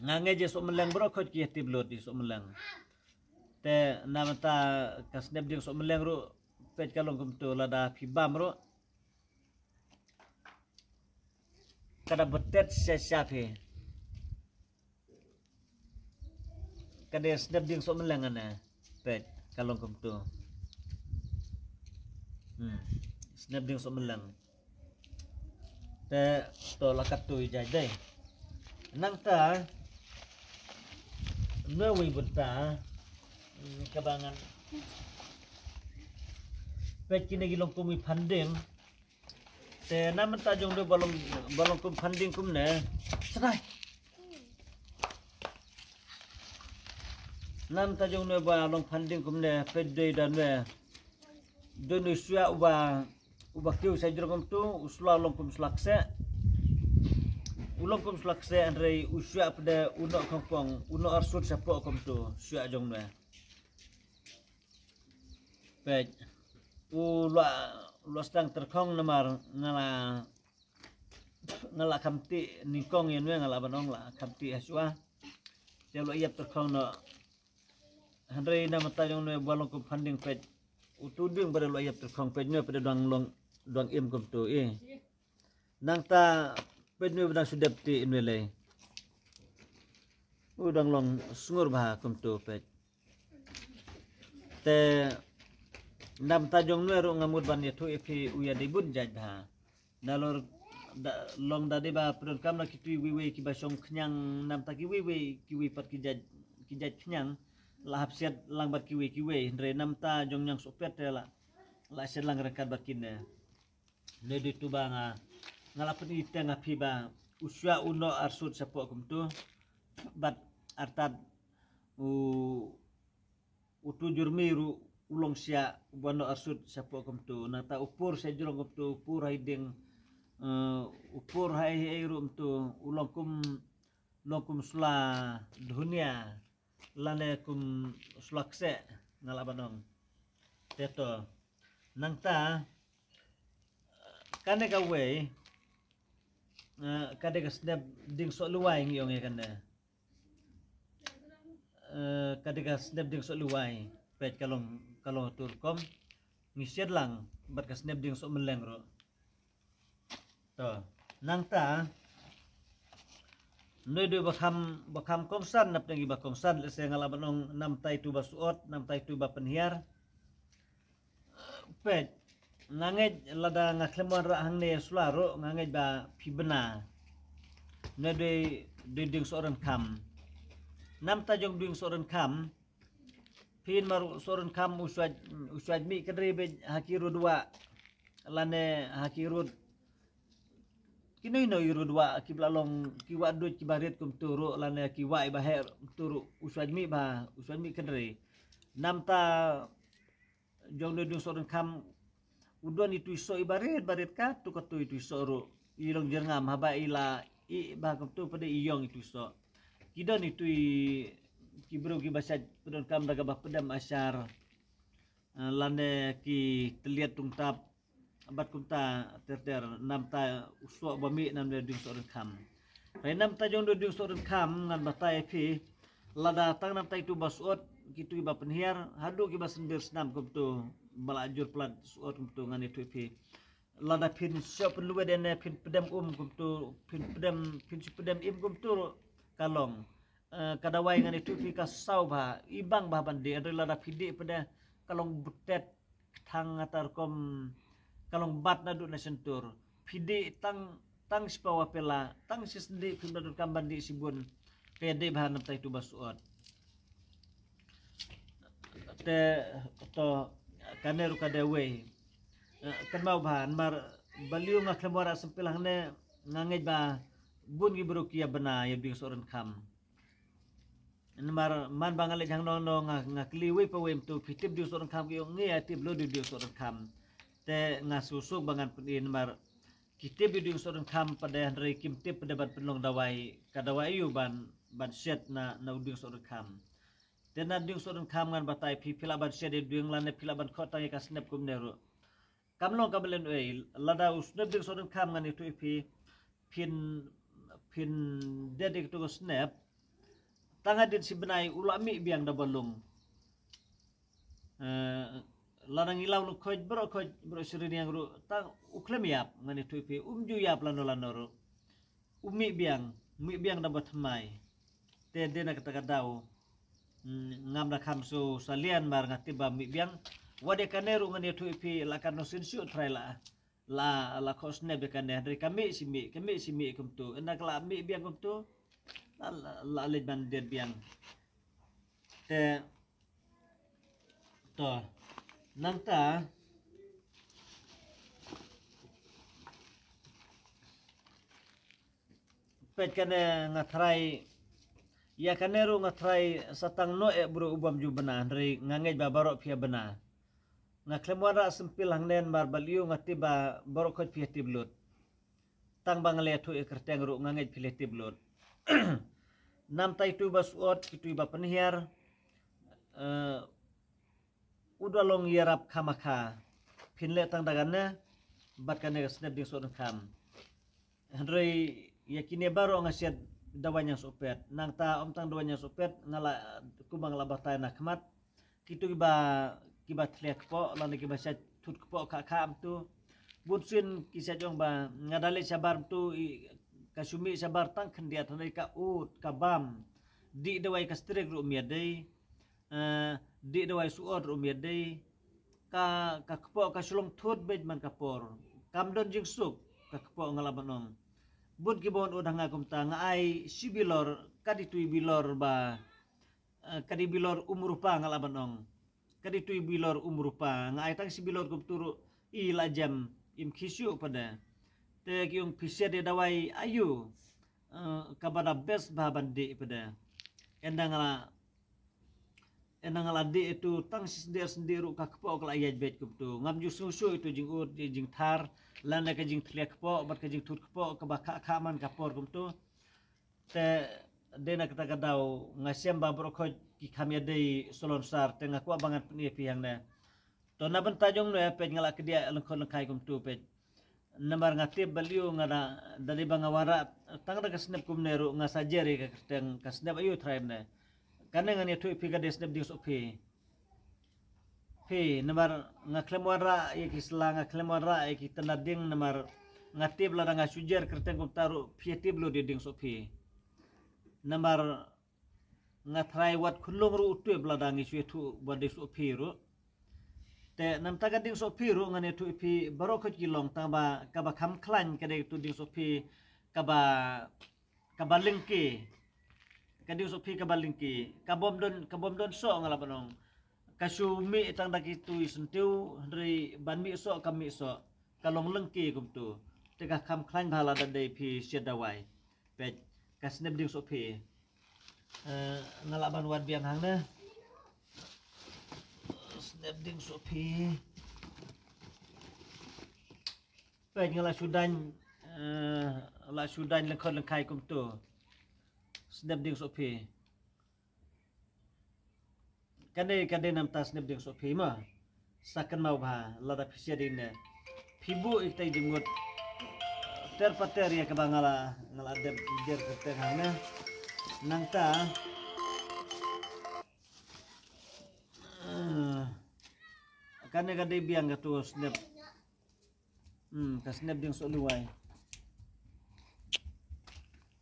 Nga ngeit ïa sohmylleng baroh khoit ki ïa tip lut ïa sohmylleng. Te namar ta ka snep ding sohmylleng ruh peit ka long kumtu lada phi bam ruh. Ka da btet sha sha phi. Ka dei snep ding sohmylleng ane. Peit ka long kumtu. Hmm. Snep ding sohmylleng. Te to la katto ïa jai dei. Nangta ne wei bynta, hmm, kaba ngan peit kine ki long kum i phanding. Te namar ta jong ne ba long, ba long kum phanding kumne. Sdai. Namar ta jong ne ba long phanding kumne peit dei da ne. Dei ne shuwa uba, uba kiew sha jrong kumtu, u sla long kum sla kseh. U long kum sla kseh hynrei u shuwa pde u noh khongpong, u noh arsut shapoh kumtu, shuwa jong ne. Peit. U la, u la sdang tyrkhong namar nga la, nga la kham tih nyngkong ïa ne, nga la ban ong la kham tih ha shuwa. Te u la ïap tyrkhong noh. Hynrei namar ta jong ne ba long kum phanding peit. U tu ding ba dei u la ïap tyrkhong peit ne peit dang long dang im kumtu i. Nangta peit ne ba dang shu dep tih ne lei. U dang long sngur bha kumtu peit. Te namar ta jong ne ruh nga mut ban ïathuh ïa phi u ïa dei bun jait bha. Nalor da, long da dei ba pyndonkam na kitu iwei iwei kiba shong khñiang namar ta kiwei iwei kiwei pat ki jait, ki jait khñiang la hap shet lang bad kiwei kiwei hynrei namar ta jong ñiang sohpet te la, la shet lang ryngkat bad kine. Ne dei tu ba nga, nga la pyni teng ha phi ba u shuwa u noh arsut shapoh kumtu bad artat u, u tu jurmi ruh u long shuwa uba noh arsut shapoh kumtu. Nangta u pur sha jrong kumtu, u pur ha i ding, eh, u pur ha i, ha i ruh kumtu, u long kum, long kum sla dhunia. Lane kum sla kseh nga la ban ong. Te to. Nangta kane kawei, eh, ka dei ka snep ding soh lwai ngi ong ïa kane. Eh, ka dei ka snep ding soh lwai. Peit ka long, ka long tu rukom. Ngi shet lang bad ka snep ding sohmylleng ruh. To, nangta ne dei ba kham, ba kham kongsan na pdeng kiba kongsan lehse nga la ban ong namar ta itu ba suot, namar ta itu ba pynhiar. Peit, nga ngeit lada nga khlem wanrah hangne sula ruh nga ngeit ba phi bna. Ne dei, dei ding soh ryngkham. Namar ta jong ding soh ryngkham. Phin mar soh ryngkham u shuwa, u shuwa mih kynrei beit ha ki rud wah. Lane ha ki rud. Kino kino i rud wah kiba la long ki wah duid kiba rit kumtu ruh lane ki wah iba heh kumtu ruh u shuwa mih ba, u shuwa mih kynrei. Namar ta jong ne ding soh ryngkham u don itu i soh iba rit, ba rit katto katto itu i soh ruh. I long jyrngam haba i la i ba kumtu pat de i ïong itu i soh. Ki don itu i ki briew kiba shait pyndonkam da kaba pdem ashar. Eh, lane ki tylliat tungtap. Bad kumta ter ter namar ta u soh ba mih namar ding soh ryngkham. Hynrei namar ta jong ding soh ryngkham ngan batai ïa phi. Lada tang namar ta itu ba suot, kitu kiba pynhiar, haduh kiba synbir snam kumtu, ba la jur palat suot kumtu ngan ïathuh ïa phi. Lada phin shoh pynlwet ïa ne phin pdem um kumtu, phin pdem, phin shu pdem im kumtu ka long. Eh, ka dawai ngan ïathuh ïa phi ka saw bha, i bang bha ban dih, hynrei lada phi dih pat de ka long butet kthang nga ta rukom ka long bat naduh na shyntur. Phi dih tang, tang shi pawa pela, tang shi sndih phim da donkam ban dih shibun. Ka ïa dih bha namar ta itu ba suot. Te to kane ruh ka dei wei. Eh, kynmaw bha namar balei nga khlem wanrah sympil hangne nga ngeit ba bun ki briew ki ïa bna ïa ding soh ryngkham. Namar man ba nga leit hangno hangno nga, nga kylli wei pa wei mynta phi tip ding soh ryngkham ki ong ngi ïa tip lo ding soh ryngkham. Te nga suk suk ba ngan pyni namar ki tip ding soh ryngkham pat de hynrei kim tip pat de ban pynlong dawai, ka dawai aiu ban, ban shet na, na u ding soh ryngkham. Te na ding soh ding kham ngan batai phi, phi lah ban share ding lane phi lah ban khot tang ïa ka snep kumne ruh. Kam long kam len ei, lada u snep ding soh ding kham ngan ïathuh ïa phi, phin, phin dei dei tu ka snep. Tang hadien shi bnai u la mih biang da ba lung. Eh, lada ngi law lung khoj, bro khoj, bro sri niang ruh, tang u khlem ïap ngan ïathuh ïa phi, um ju ïap lano lano ruh. U mih biang, mih biang da ba thymmai. Te dei na kata ka daw. Hmm, ngam da kham so salian mar nga tip ba mih biang. Wat ïa kane ruh ngan ïathuh ïa phi la kan no sin shu trai la. La, la khot snep ïa kane, hynrei ka mih shi mih, ka mih shi mih kumtu. Ynda ka la mih biang kumtu. La, la, la leit ban dei biang. Te, to, nangta, peit kane nga tharai, ïa kane ruh nga tharai sa tang noh eh bro u bym ju bna, hynrei nga ngeit ba baroh phi ïa bna. Nga khlem wanrah sympil hangne namar ba lyiu nga tip ba baroh khot phi ïa tip lut. Tang ba nga la ïathuh ïa kyrteng ruh nga ngeit phi la tip lut. Namta itu ba suot, itu ba pynhiar. Eh, u da long ïarap khamakha. Phin leh tang da kane, bad kane ka snep ding soh ding kham. Hynrei ïa kine baroh nga shet da waiñ ïa sohpet. Nangta ym tang da waiñ ïa sohpet, nga la, kumba nga la batai na khmat. Kitu kiba, kiba thlia kpoh, lane kiba shait thut kpoh kha kha mtu. Bun sien ki shait ong ba, nga da leit shabar mtu, i, ka shu mih shabar tang khyndiat, hynrei ka ud, ka bam. Dih dawai ka strik ruh miat dei. Eh, dih dawai suot ruh miat dei. Ka, ka kpoh ka shu long thut beit man ka por. Kam don jingsuk, ka kpoh nga la ban ong. Bun kiba wan ud ha nga kumta, nga ai shi bilor, ka dei tu i bilor ba, eh, ka dei bilor um rupa nga la ban ong. Ka dei tu i bilor um rupa, nga ai tang shi bilor kumtu ruh i la jem, im khi shuh pat de. Te ki ong phi shet ïa dawai aiu, eh, kaba da best ba ban dih pat de. Ynda nga la, ynda nga la dih itu tang shi sendih sendih ruh ka kpoh ka la ïaid beit kumtu. Ngam ju sngewsih itu jingud, jingthar, lane ka jingthlia kpoh, bad ka jingthut kpoh, kaba kha kha man ka por kumtu. Te dei na kata ka daw nga shem ba baroh khot ki kham ïadei salonsar, te nga kwah ba ngan pyni ïa phi hangne. To na bynta jong ne peit nga la kdiah lyngkhot lyngkhai kumtu peit. Namar nga tip ba lyiu nga da, da dei ba nga wanrah tang da ka snep kumne ruh nga sa jer ïa ka kyrteng ka snep aiu trai ne. Kane ngan ïathuh ïa phi ka dei snep ding soh phi. Phi, namar nga khlem wanrah ïa ki sla, nga khlem wanrah ïa ki tnat ding, namar nga tip lada nga shu jer kyrteng kumta ruh phi ïa tip lut ïa ding soh phi. Namar nga tharai wat khunlung ruh u tip lada ngi shu ïathuh ba ding soh phi ruh. Te namta ka ding soh phi ruh ngan ïathuh ïa phi baroh khot ki long tang ba kaba kham khlaiñ ka dei tu ding soh phi kaba kaba lyngki. Ka ding soh phi kaba lyngki. Ka bym don, ka bym don soh nga la ban ong. Ka shu mih tang da kitu i syntiew, hynrei ban mih soh ka mih soh. Ka long lyngki kumtu. Te ka kham khlaiñ bha lada dei phi shet dawai. Peit, ka snep ding soh phi. Eh, nga la ban wad biang hangne. Snep ding soh phi. Peit nga la shu daiñ, eh, la shu daiñ lyngkhot lyngkhai kumtu. Snep ding soh phi. Kane, kane namta snep ding soh phi ma. Sa kynmaw bha, lada phi shet ding ne. Phi buh ïa kita i jingmut. Ter pater ïa kaba nga la, nga la der, der kyrteng hangne. Nangta. Eh, kane ka dei biang katu snep. Hmm, ka snep ding soh liwai.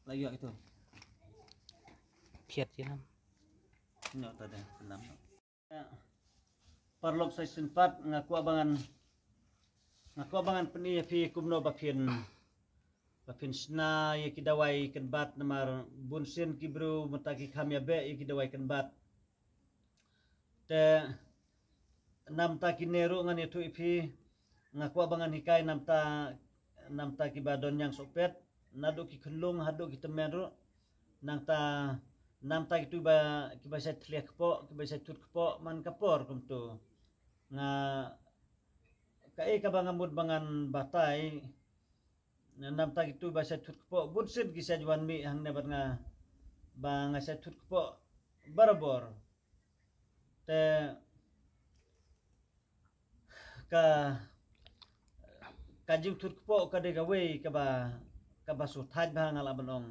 La ïoh itu. Phiat ji nam. Ïoh ta dei, nam. Paralok sa shisien pat nga kwah ba ngan, nga kwah ba ngan pyni ïa phi kumno ba phin, ba phin shna ïa ki dawai kynbat namar bun sien ki briew mynta ki kham ïa beh ïa ki dawai kynbat. Te namta kine ruh ngan ïathuh ïa phi, nga kwah ba ngan hikai namta, namta kiba don ñiang sohpet, naduh ki khunlung haduh ki tymmen ruh. Nangta, namta kitu ba, kiba shait thlia kpoh, kiba shait thut kpoh man ka por kumtu. Nga kaei kaba nga mut ba ngan batai. Namta kitu ba shait thut kpoh, bun sien ki shait wan mih hangne bad nga ba nga shait thut kpoh barabor. Te ka, ka jingthut kpoh ka dei kawei kaba, kaba shu thait bha nga lah ban ong.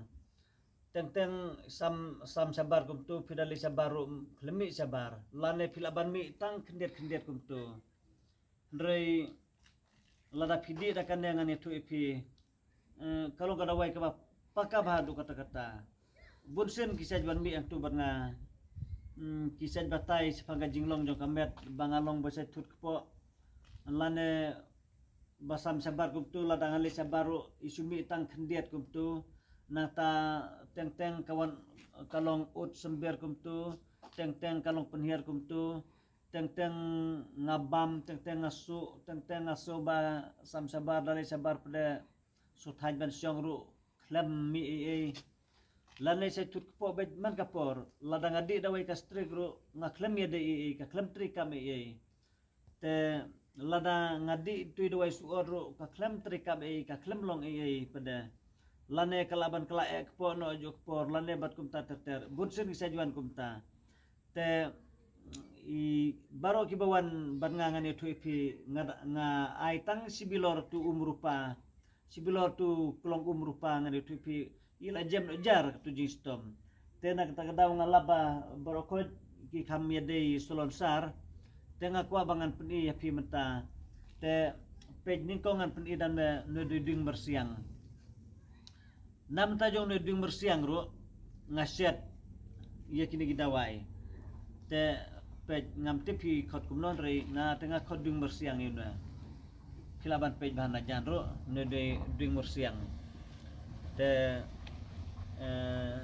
Teng teng sam, sam shabar kumtu, phi da leit shabar ruh khlem mih shabar. Lane phi lah ban mih tang khyndiat khyndiat kumtu. Hynrei lada phi dih da kane ngan ïathuh ïa phi, eh, ka long ka dawai kaba paka bha haduh katta katta. Bun sien ki sait ban mih hangtu bad nga, mm, ki sait batai shaphang ka jinglong jong ka met ba nga long ba sait thut kpoh. Lane ba sam shabar kumtu, lada nga leit shabar ruh i shu mih tang khyndiat kumtu. Nangta teng teng ka wan ka long ut symbiar kumtu, teng teng ka long pynhiar kumtu, teng teng nga bam, teng teng nga suh, teng teng nga suh ba sam shabar, da leit shabar pat de shu thait ban shong ruh khlem mih ei ei. Lane sait thut kpoh beit man ka por, lada nga dih dawai ka strik ruh nga khlem ïadei ei ei, ka khlem trei kam ei ei. Te lada nga dih tui dawai suh ot ruh ka khlem trei kam ei ei, ka khlem long ei ei pat de. Lane ka lah ban ka lah eh kpoh noh ajuh ka por, lane bad kumta ter ter. Bun sien ki sait wan kumta. Te i baroh kiba wan bad nga ngan ïathuh ïa phi, nga da, nga ai tang shi bilor tu um rupa. Shi bilor tu klong um rupa ngan ïathuh ïa phi, i la jem noh jar katu jingshitom. Te na kata ka daw nga lap ba baroh khoit ki kham ïadei salonsar. Te nga kwah ba ngan pyni ïa phi mynta. Te peit nyngkong ngan pyni da une, une u dieng myrsiang. Na bynta jong une u dieng myrsiang ruh nga shet ïa kine ki dawai. Te peit, ngam tip phi khot kumno hynrei nga te nga khot dieng myrsiang ïa une. Phi lah ban peit bha na jan ruh, une u dieng myrsiang. Te, eh,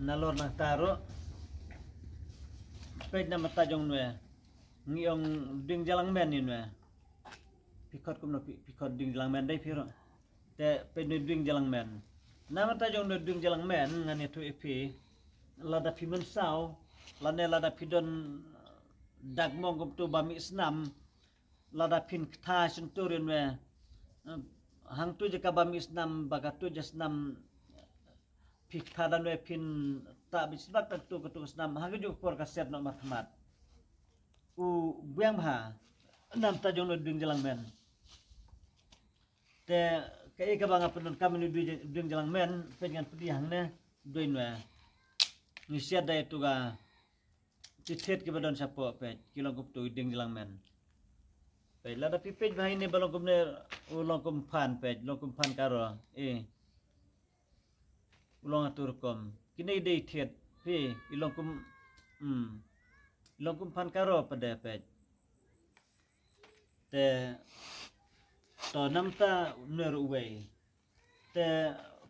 nalor nangta ruh peit na bynta jong une. Ngi ong dieng jalang men ïa une. Phi khot kumno phi, phi khot dieng jalang men dei phi ruh. Te peit une u dieng jalang men. Na bynta jong une u dieng jalang men ngan ïathuh ïa phi, lada phi mynsaw lane lada phi don dak mong kumtu ba mih snam, lada phin ktha shyntur ïa une, eh, hangtu jaka ba mih snam ba katu ja snam phi ktha da une phin tah bit shlak katu, katu ka snam ha kajuh ka por ka set noh markhmat. U biang bha na bynta jong une u dieng jalang men. Te kaei kaba nga pyndonkam ïa une u dieng, dieng jalang men, peit ngan pyni hangne, dei une. Ngi shet da ïa tu ka, ki thied kiba don shapoh peit, ki long kumtu dieng jalang men. Peit lada phi peit bha ine ba long kumne, u long kum phan peit, long kum phan karo. Eh. U long atu rukom. Kine i dei thied. Phi, i long kum, hmm. I long kum phan karo pat de peit. Te to na bynta une ruh uwei. Te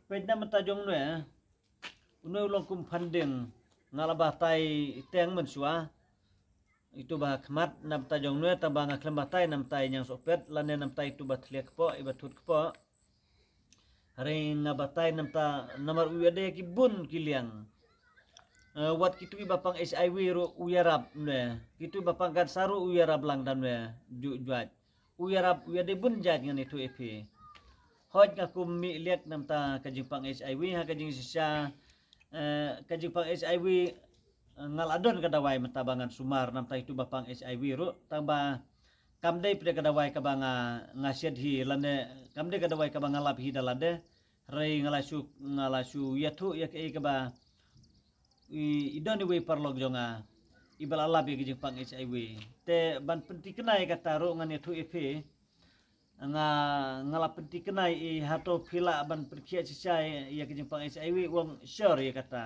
peit na bynta jong une. Une u long kum phan dieng. Nga la batai teng mynshuwa. Itu ba khmat na bynta jong une, tang ba nga khlem batai na bynta i ñiangsohpet lane na bynta itu ba thlia kpoh, i ba thut kpoh. Hynrei nga batai na bynta namar u ïadei ki bun ki liang. Eh, wat kitu kiba pang HIV ruh u ïarap une. Kitu kiba pang cancer ruh u ïarap lang da une. Ju juaj. U ïarap, u ïadei bun jait ngan ïathuh ïa phi. Hooid nga kum mih liak na bynta ka jingpang HIV ha ka jingshisha, eh, ka jingpang HIV, eh, nga la don ka dawai mynta ba ngan sumar na bynta itu ba pang HIV ruh. Tang ba kam dei pat de ka dawai kaba nga, nga shet hi lane kam dei ka dawai kaba nga lap hi da lade. Hynrei nga la shu, nga la shu ïathuh ïa kaei kaba i, i don iwei paralok jong nga iba la lap ïa ka jingpang HIV. Te ban pynthikna ïa kata ruh ngan ïathuh ïa phi. Nga, nga la pynthikna ïa i, hato phi lah ban pynkhiah shisha ïa ka jingpang HIV? U ong sure ïa kata.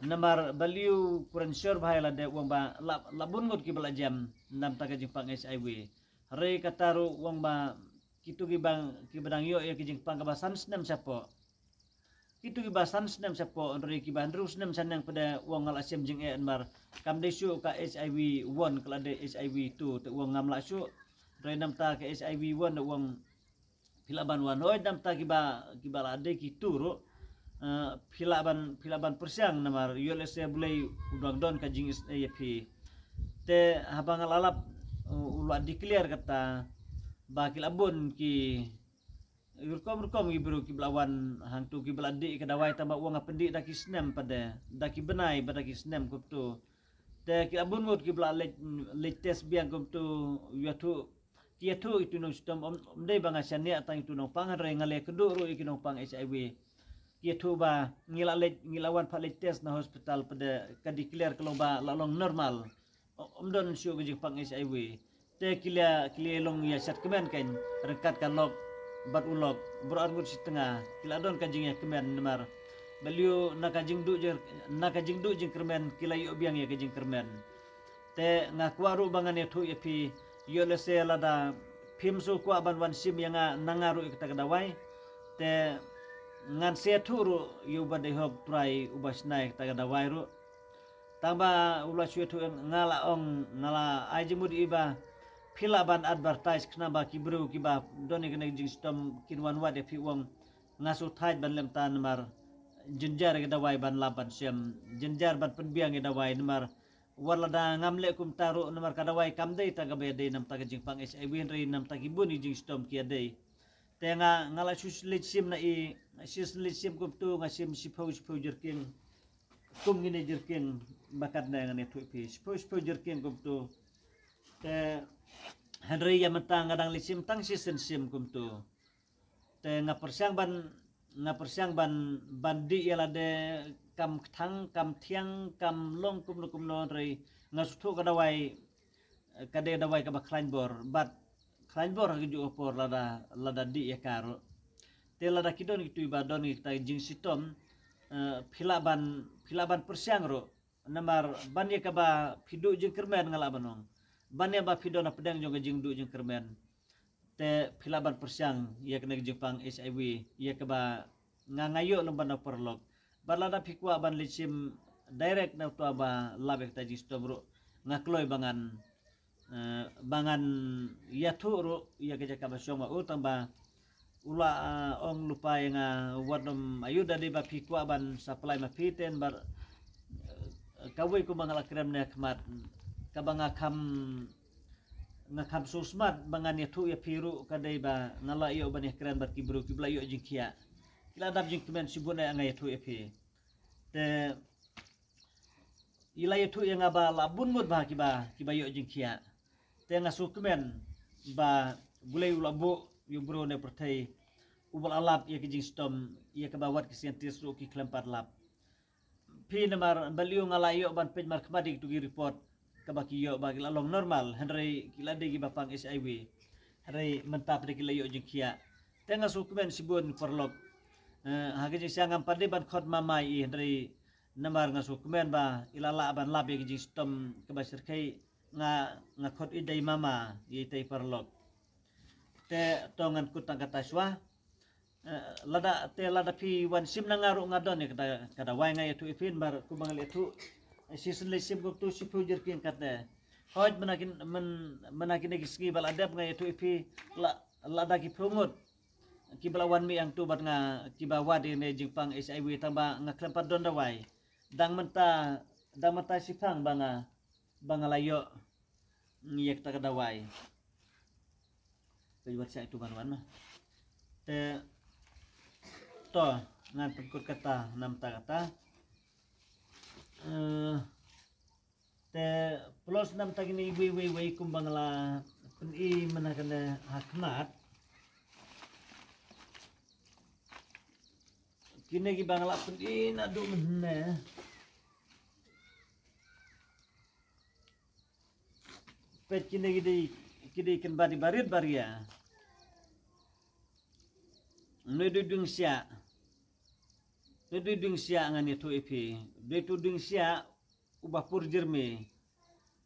Namar balei u kren sure bha ïa lade? U ong ba la, la bun ngut kiba la jem na bynta ka jingpang HIV. Hynrei kata ruh u ong ba kitu kiba, kiba dang ïoh ïa ka jingpang kaba san snem shapoh. Kitu kiba san snem shapoh, hynrei kiba hynriew snem shaneng pat de u ong nga la shem jingeh namar kam dei shuh ka HIV one, ka la dei HIV two, te u ong ngam lah shuh. Hynrei na bynta ka HIV one de u ong phi lah ban wan. Hooid na bynta kiba, kiba la dei ki two ruh, eh, phi lah ban, phi lah ban pyrshang namar ïoh lehse Blei u dang don ka jingisynei ïa phi. Te haba nga la lap, eh, u la declare kata ba ki la bun ki rukom rukom ki briew kiba la wan hangtu kiba la dih ka dawai, tang ba u ong nga pyndih da ki snem pat de, da ki bnai bad da ki snem kumtu. Te ki la bun ngut ki ba la leit, leit test biang kumtu, ïathuh, ki ïathuh ïa ki nongshong shitom, ym, ym dei ba nga shaniah tang ïa ki nongpang, hynrei nga la ïakynduh ruh ïa ki nongpang HIV. Ki ïathuh ba ngi la leit, ngi la wan pat leit test na hospital pat de ka declare ka long ba la long normal. Ym don shuh ka jingpang HIV. Te ki la, ki la long ïa shat kmen kein, ryngkat ka lok bad u lok, baroh arngut shi tnga, ki la don ka jingïakmen namar balei na ka jingduh jing, na ka jingduh jingkyrmen ki la ïoh biang ïa ka jingkyrmen. Te nga kwah ruh ba ngan ïathuh ïa phi, ïoh lehse lada phim shu kwah ban wan shim ïa nga, na nga ruh ïa kata ka dawai. Te ngan sa ïathuh ruh ïa u ba dei hok trai u ba shna ïa kata ka dawai ruh. Tang ba u la shu ïathuh, nga la ong, nga la ai jingmut ïa i ba phi lah ban advertise khnang ba ki briew ki ba don ïa kane ka jingshitom kin wan wad ïa phi, u ong nga shu thait ban lem ta namar jynjar ïa ka dawai ban lap ban shem, jynjar ban pynbiang ïa ka dawai namar wat lada ngam leh kumta ruh namar ka dawai kam dei tang kaba ïadei namar ka jingpang HIV, hynrei namar ki bun ki jingshitom ki ïadei. Te nga, nga la shu leit shim na i, shu leit shim kumtu, nga shim shiphew, shiphew jerking. Kum kine jerking ba katne ngan ïathuh ïa phi, shiphew, shiphew jerking kumtu. Te hynrei ïa mynta nga dang leit shim tang shisien shim kumtu. Te nga pyrshang ban, nga pyrshang ban, ban dih ïa lade kam kthang, kam thiang, kam long kumno kumno, hynrei nga sngewthuh ka dawai, eh, ka dei dawai kaba khlaiñ bor, bad khlaiñ bor ha kajuh ka por lada, lada dih ïa ka ruh. Te lada ki don kito kiba don kita ki jingshitom, eh, phi lah ban, phi lah ban pyrshang ruh. Namar ban ïa kaba phi duh jingkyrmen, nga lah ban ong, ban ïa ba phi don hapdeng jong ka jingduh jingkyrmen, te phi lah ban pyrshang ïa kane ka jingpang HIV, ïa kaba nga, nga ïoh lem bad na u paralok. Bad lada phi kwah ban leit shim direct na uta ba lap ïa kata ka jingshitom ruh, nga kloi ba ngan, eh, ba ngan ïathuh ruh ïa ka jaka ba shong ma u, tang ba u la, eh, ong lypa ïa nga, wat nym aiu, da dei ba phi kwah ban supply ma phi, te namar, eh, kawei kumba nga la kren ne khmat, kaba nga kham, nga kham sngewsmat ba ngan ïathuh ïa phi ruh ka dei ba nga la ïoh ban ïakren bad ki briew kiba la ïoh jingkhiah. Ki la dap jingkmen shibun, eh, nga ïathuh ïa phi. Te i la ïathuh ïa nga ba la bun ngut bha kiba, kiba ïoh jingkhiah. Te nga sngewkmen ba Blei u la buh ïa u briew ne pyrthei uba la lap ïa ka jingshitom, ïa kaba wat ki scientist ruh ki khlem pat lap. Phi, namar balei nga la ïoh ban peit markhmat ïa kito ki report kaba ki ïoh ba ki la long normal, hynrei ki la dei kiba pang HIV. Hynrei mynta pat de ki la ïoh jingkhiah. Te nga sngewkmen shibun paralok. Eh, ha ka jingshisha ngam pat dei ban khot mamai i, hynrei namar nga sngewkmen ba i la lah ban lap ïa ka jingshitom kaba shyrkhei, nga, nga khot i da i mama ïa ita i paralok. Te to ngan kut tang kata shuwa. Eh, lada, te lada phi wan shim na nga ruh nga don ïa kata ka dawai, nga ïathuh ïa phi namar kumba nga la ïathuh. Eh, shisien leit shim kumtu shiphew jerking katne. Hooid, mynta kin, myn, mynta kine ki sngi ba la dep nga ïathuh ïa phi, la, lada ki phew ngut kiba la wan mih hangtu bad nga kiba wad ïa kane ka jingpang HIV, tang ba nga khlem pat don dawai. Dang mynta, dang mynta shiphang ba nga, ba nga la ïoh ïa kata ka dawai. Peit wat sha itu ban wan ma. Te to ngan pynkut kata namar kata. Eh, te plus namar kine iwei, iwei, iwei kumba nga la pyni mynta kane ha khmat. Kine kiba nga la pyni naduh mynne. Peit kine ki dei, ki dei kynbat i barit baria. Nui dui ding siah. Nui dui ding siah ngan ïathuh ïa phi. Dui tu ding siah uba pur jyrmi.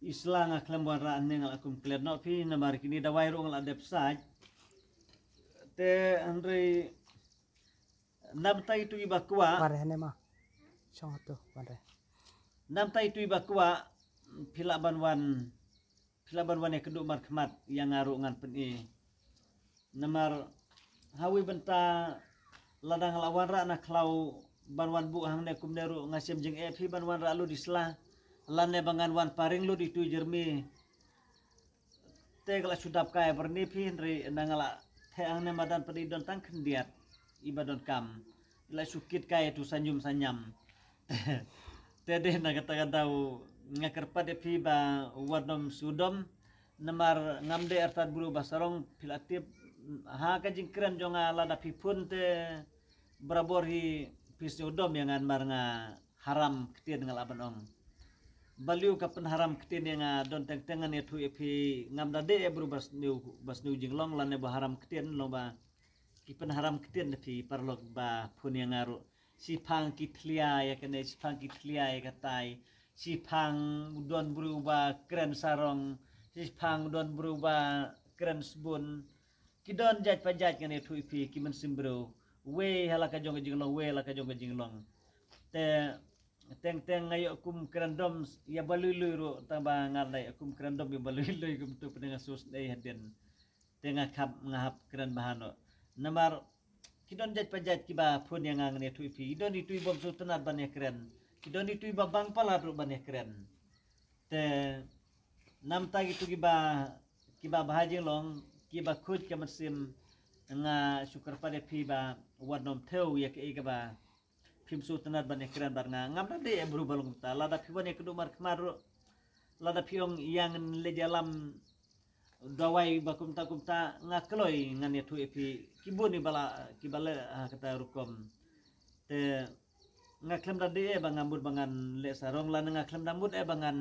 I sla nga khlem wanrah ne nga la kum klet noh phi namar kine dawai ruh nga la dep sait. Te hynrei namar ïa itu iba kwah. Wan re hane ma. Shong hatu, wan re. Namar ïa itu iba kwah, phi lah ban wan, phi lah ban wan ïakynduh markhmat ïa nga ruh ngan pyni. Namar ha kawei bynta lada nga la wanrah na khlaw ban wan buh hangne kumne ruh nga shem jingeh phi ban wanrah lut i sla. Lane ba ngan wan paring lut itu i jyrmi. Te ka la shu dap kai byrni phi, hynrei na nga la theh hangne madan pat i don tang khyndiat iba donkam. I la shu kit kai tu sanyum sanyam. Te dei na kata ka daw Nga kyrpad ïa phi ba wat nym sngewdom, namar ngam dei artat briew ba sarong, phi la tip, ha ka jingkren jong nga lada phi phone te barabor hi phi sngewdom ïa nga namar nga haram ktien nga lah ban ong. Balei ka pynharam ktien ïa nga, don teng teng ngan ïathuh ïa phi, ngam da dei briew ba sniew, ba sniew jinglong lane ba haram ktien, long ba ki pynharam ktien da phi paralok ba phone ïa nga ruh. Shiphang ki thlia ïa kane, shiphang ki thlia ïa katai. Shiphang don briew ba kren sarong. Shiphang don briew ba kren sbun. Ki don jait pa jait ngan ïathuh ïa phi ki mynsiem briew. Wei ha la ka jong ka jinglong, wei ha la ka jong ka jinglong. Te teng teng nga ïoh kum kren dom ïa ba lui lui ruh, tang ba nga la ïoh kum kren dom ïa ba lui lui kumtu pyneng nga sus dei hadien. Te nga khap nga hap kren ba hano. Namar ki don jait pa jait kiba phone ïa nga ngan ïathuh ïa phi. Ki don itu i bym sngewtynnat ban ïakren. Ki don itu iba bang palat ruh ban ïakren. Te namta kitu kiba, kiba bha jinglong, kiba khuid ka mynsiem, nga shu kyrpad ïa phi ba wat nym thew ïa kaei kaba phim sngewtynnat ban ïakren bad nga. Ngam da dei briew ba long kumta. Lada phi wan ïakynduh markhmat ruh, lada phi ong ïa ngan leit ïalam dawai ba kumta kumta, nga kloi ngan ïathuh ïa phi. Ki bun iba la, kiba leh ha kata rukom. Te nga khlem da dei eh ba nga mut ba ngan leh sarong, lane nga khlem da mut eh ba ngan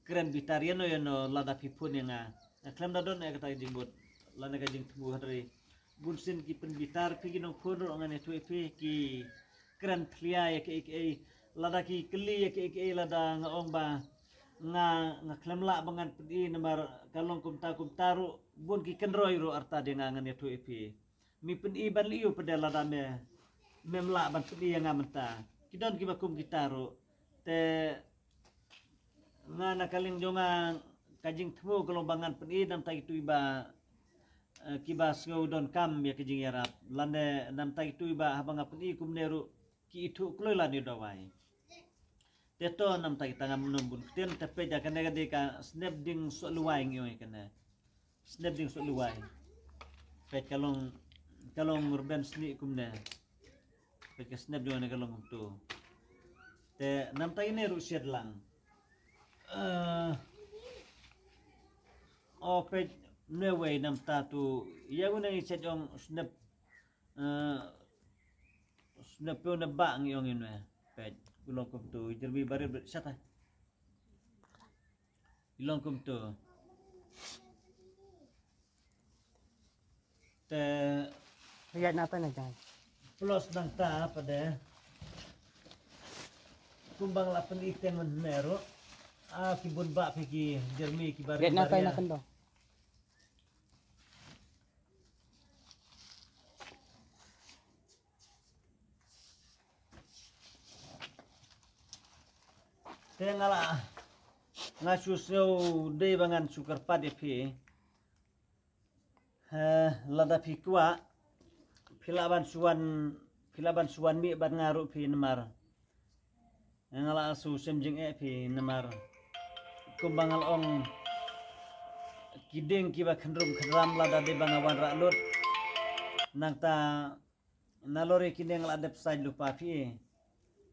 kren bitar ïano ïano lada phi phone ïa nga. Nga khlem da don eh kata ka jingmut lane ka jingthmu, hynrei bunsien ki pynbitar phi ki nongphone ruh ngan ïathuh ïa phi, ki kren thlia ïa kaei kaei, lada ki kylli ïa kaei kaei, lada nga ong ba nga, nga khlem lah ba ngan pyni namar ka long kumta kumta ruh, bun ki kynroi ruh artat ïa nga ngan ïathuh ïa phi. Me pyni ban leh ïa u pat de lada me, mem lah ban pyni ïa nga mynta. Ki don kiba kum kita ruh. Te nga na ka liang jong nga ka jingthmu ka long ba ngan pyni namta kitu iba, eh, kiba sngew donkam ïa ka jingïarap. Lane namta kitu iba haba nga pyni kumne ruh ki ithuh kloi lane dawai. Te to namta kita ngam nym bun ktien, te peit ïa kane ka dei ka Snep Dieng Sohluwai ngi ong ïa kane. Snep Dieng Sohluwai. Peit ka long, ka long rben snieh kumne. Peit ka snep jong ne ka long kumtu. Te namta ine ruh shet lang. Eh, o peit ne wei namta tu. Ïa une ngi shet jong snep, eh, snep pyo ne ba ngi ong ine. Peit u long kumtu, jermi barit bet shat ai. I long kumtu. Te ïa na ta na jai. Plus nangta pat de. Kumba nga la pyni teng mynne ruh. Ah, ki bun ba phi ki jermi ki barit. Ïa na ta na kendo. Te nga la, nga shu sngewdei ba ngan shu kyrpad ïa phi. Eh, lada phi kwah, phi lah ban shu wan, phi lah ban shu wan mih bad nga ruh phi namar. Nga la shu shem jingeh phi namar. Kumba nga la ong ki dieng kiba khynrum khynram lada dei ba nga wan rah lut. Nangta nalor ïa kine nga la dep sait lypa phi.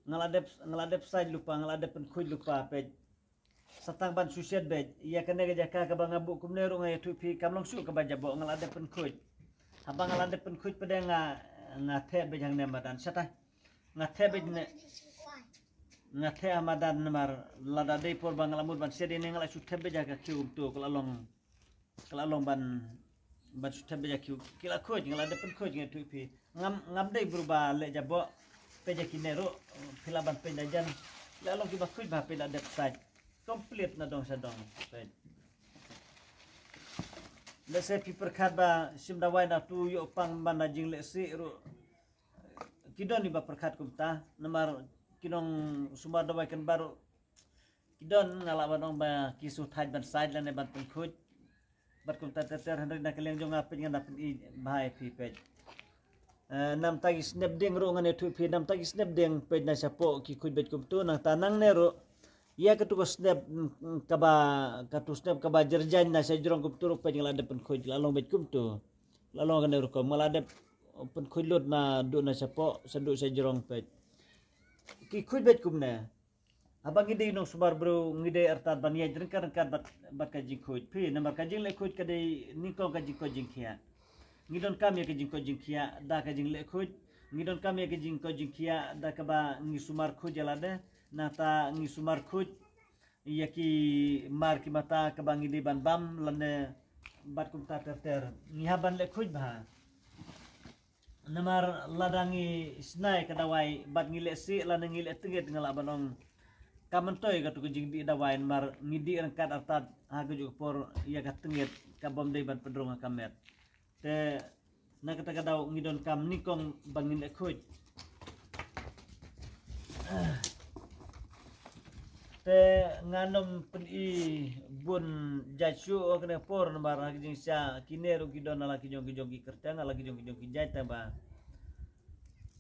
Nga la dep, nga la dep sait lypa, nga la dep pynkhuid lypa peit. Sa tang ban shu shet beit. Ïa kane ka jaka kaba nga buh kumne ruh nga ïathuh phi kam long shuh kaba jaboh, nga la dep pynkhuid. Haba nga la dep pynkhuid pat de nga, nga theh beit hangne madan. Shat ai. Nga theh beit ne. Nga theh ha madan namar lada dei por ba nga la mut ban shet ïa ne nga la shu thep beit ha ka khiew kumtu ka la long. Ka la long ban, ban shu thep beit ha khiew. Ki la khuid, nga la dep pynkhuid nga ïathuh phi. Ngam, ngam dei briew ba leh jaboh. Peit ïa kine ruh, phi lah ban peit na jan. La long kiba khuid ba peit la dep sait. Complete na dong sha dong. Peit. Lehse phi pyrkhat ba shim dawai na tu ïoh pang ban na jingleh sih ruh. Ki don iba pyrkhat kumta, namar ki nongsumar dawai kan baroh. Ki don nga lah ban ong ba ki shu thait ban sait lane ban pynkhuid. Bad kumta ter ter hynrei na ka liang jong nga peit ngan da pyni bha ïa phi peit. Eh, namta ki snep dieng ruh ngan ïathuh phi, namta ki snep dieng peit na shapoh ki khuid beit kumtu, nangta nangne ruh. Ïa katu ka snep, mm, mm, kaba, katu snep kaba jyrjaiñ na shajrong kumtu ruh peit nga la dep pynkhuid, la long beit kumtu. La long kane rukom, nga la dep pynkhuid lut naduh na shapoh, shaduh shajrong peit. Ki khuid beit kumne. Haba ngi dei nongsumar briew ngi dei artat ban ïaid ryngkat ryngkat bad, bad ka jingkhuid. Phi namar ka jingleh khuid ka dei nyngkong ka jingkoit jingkhiah. Ngi donkam ïa ka jingkoit jingkhiah da ka jingleh khuid. Ngi donkam ïa ka jingkoit jingkhiah da kaba ngi sumar khuid ïa lade. Nangta ngi sumar khuid ïa ki mar ki mata kaba ngi dei ban bam lane bad kumta ter ter. Ngi hap ban leh khuid bha. Namar lada ngi snai ka dawai bad ngi leh sih lane ngi leh tengit nga lah ban ong ka myntoi katu ka jingdih dawai namar ngi dih ryngkat artat ha kajuh ka por ïa ka tengit ka bym dei ban pynrung ha ka met. Te na kata ka daw ngi donkam nyngkong ba ngin leh khuid. Te ngan ym pyni bun jait shuh ha kane ka por namar ha ki jingshisha kine ruh ki don ha la ki jong ki jong ki kyrteng ha la ki jong ki jong ki jait tang ba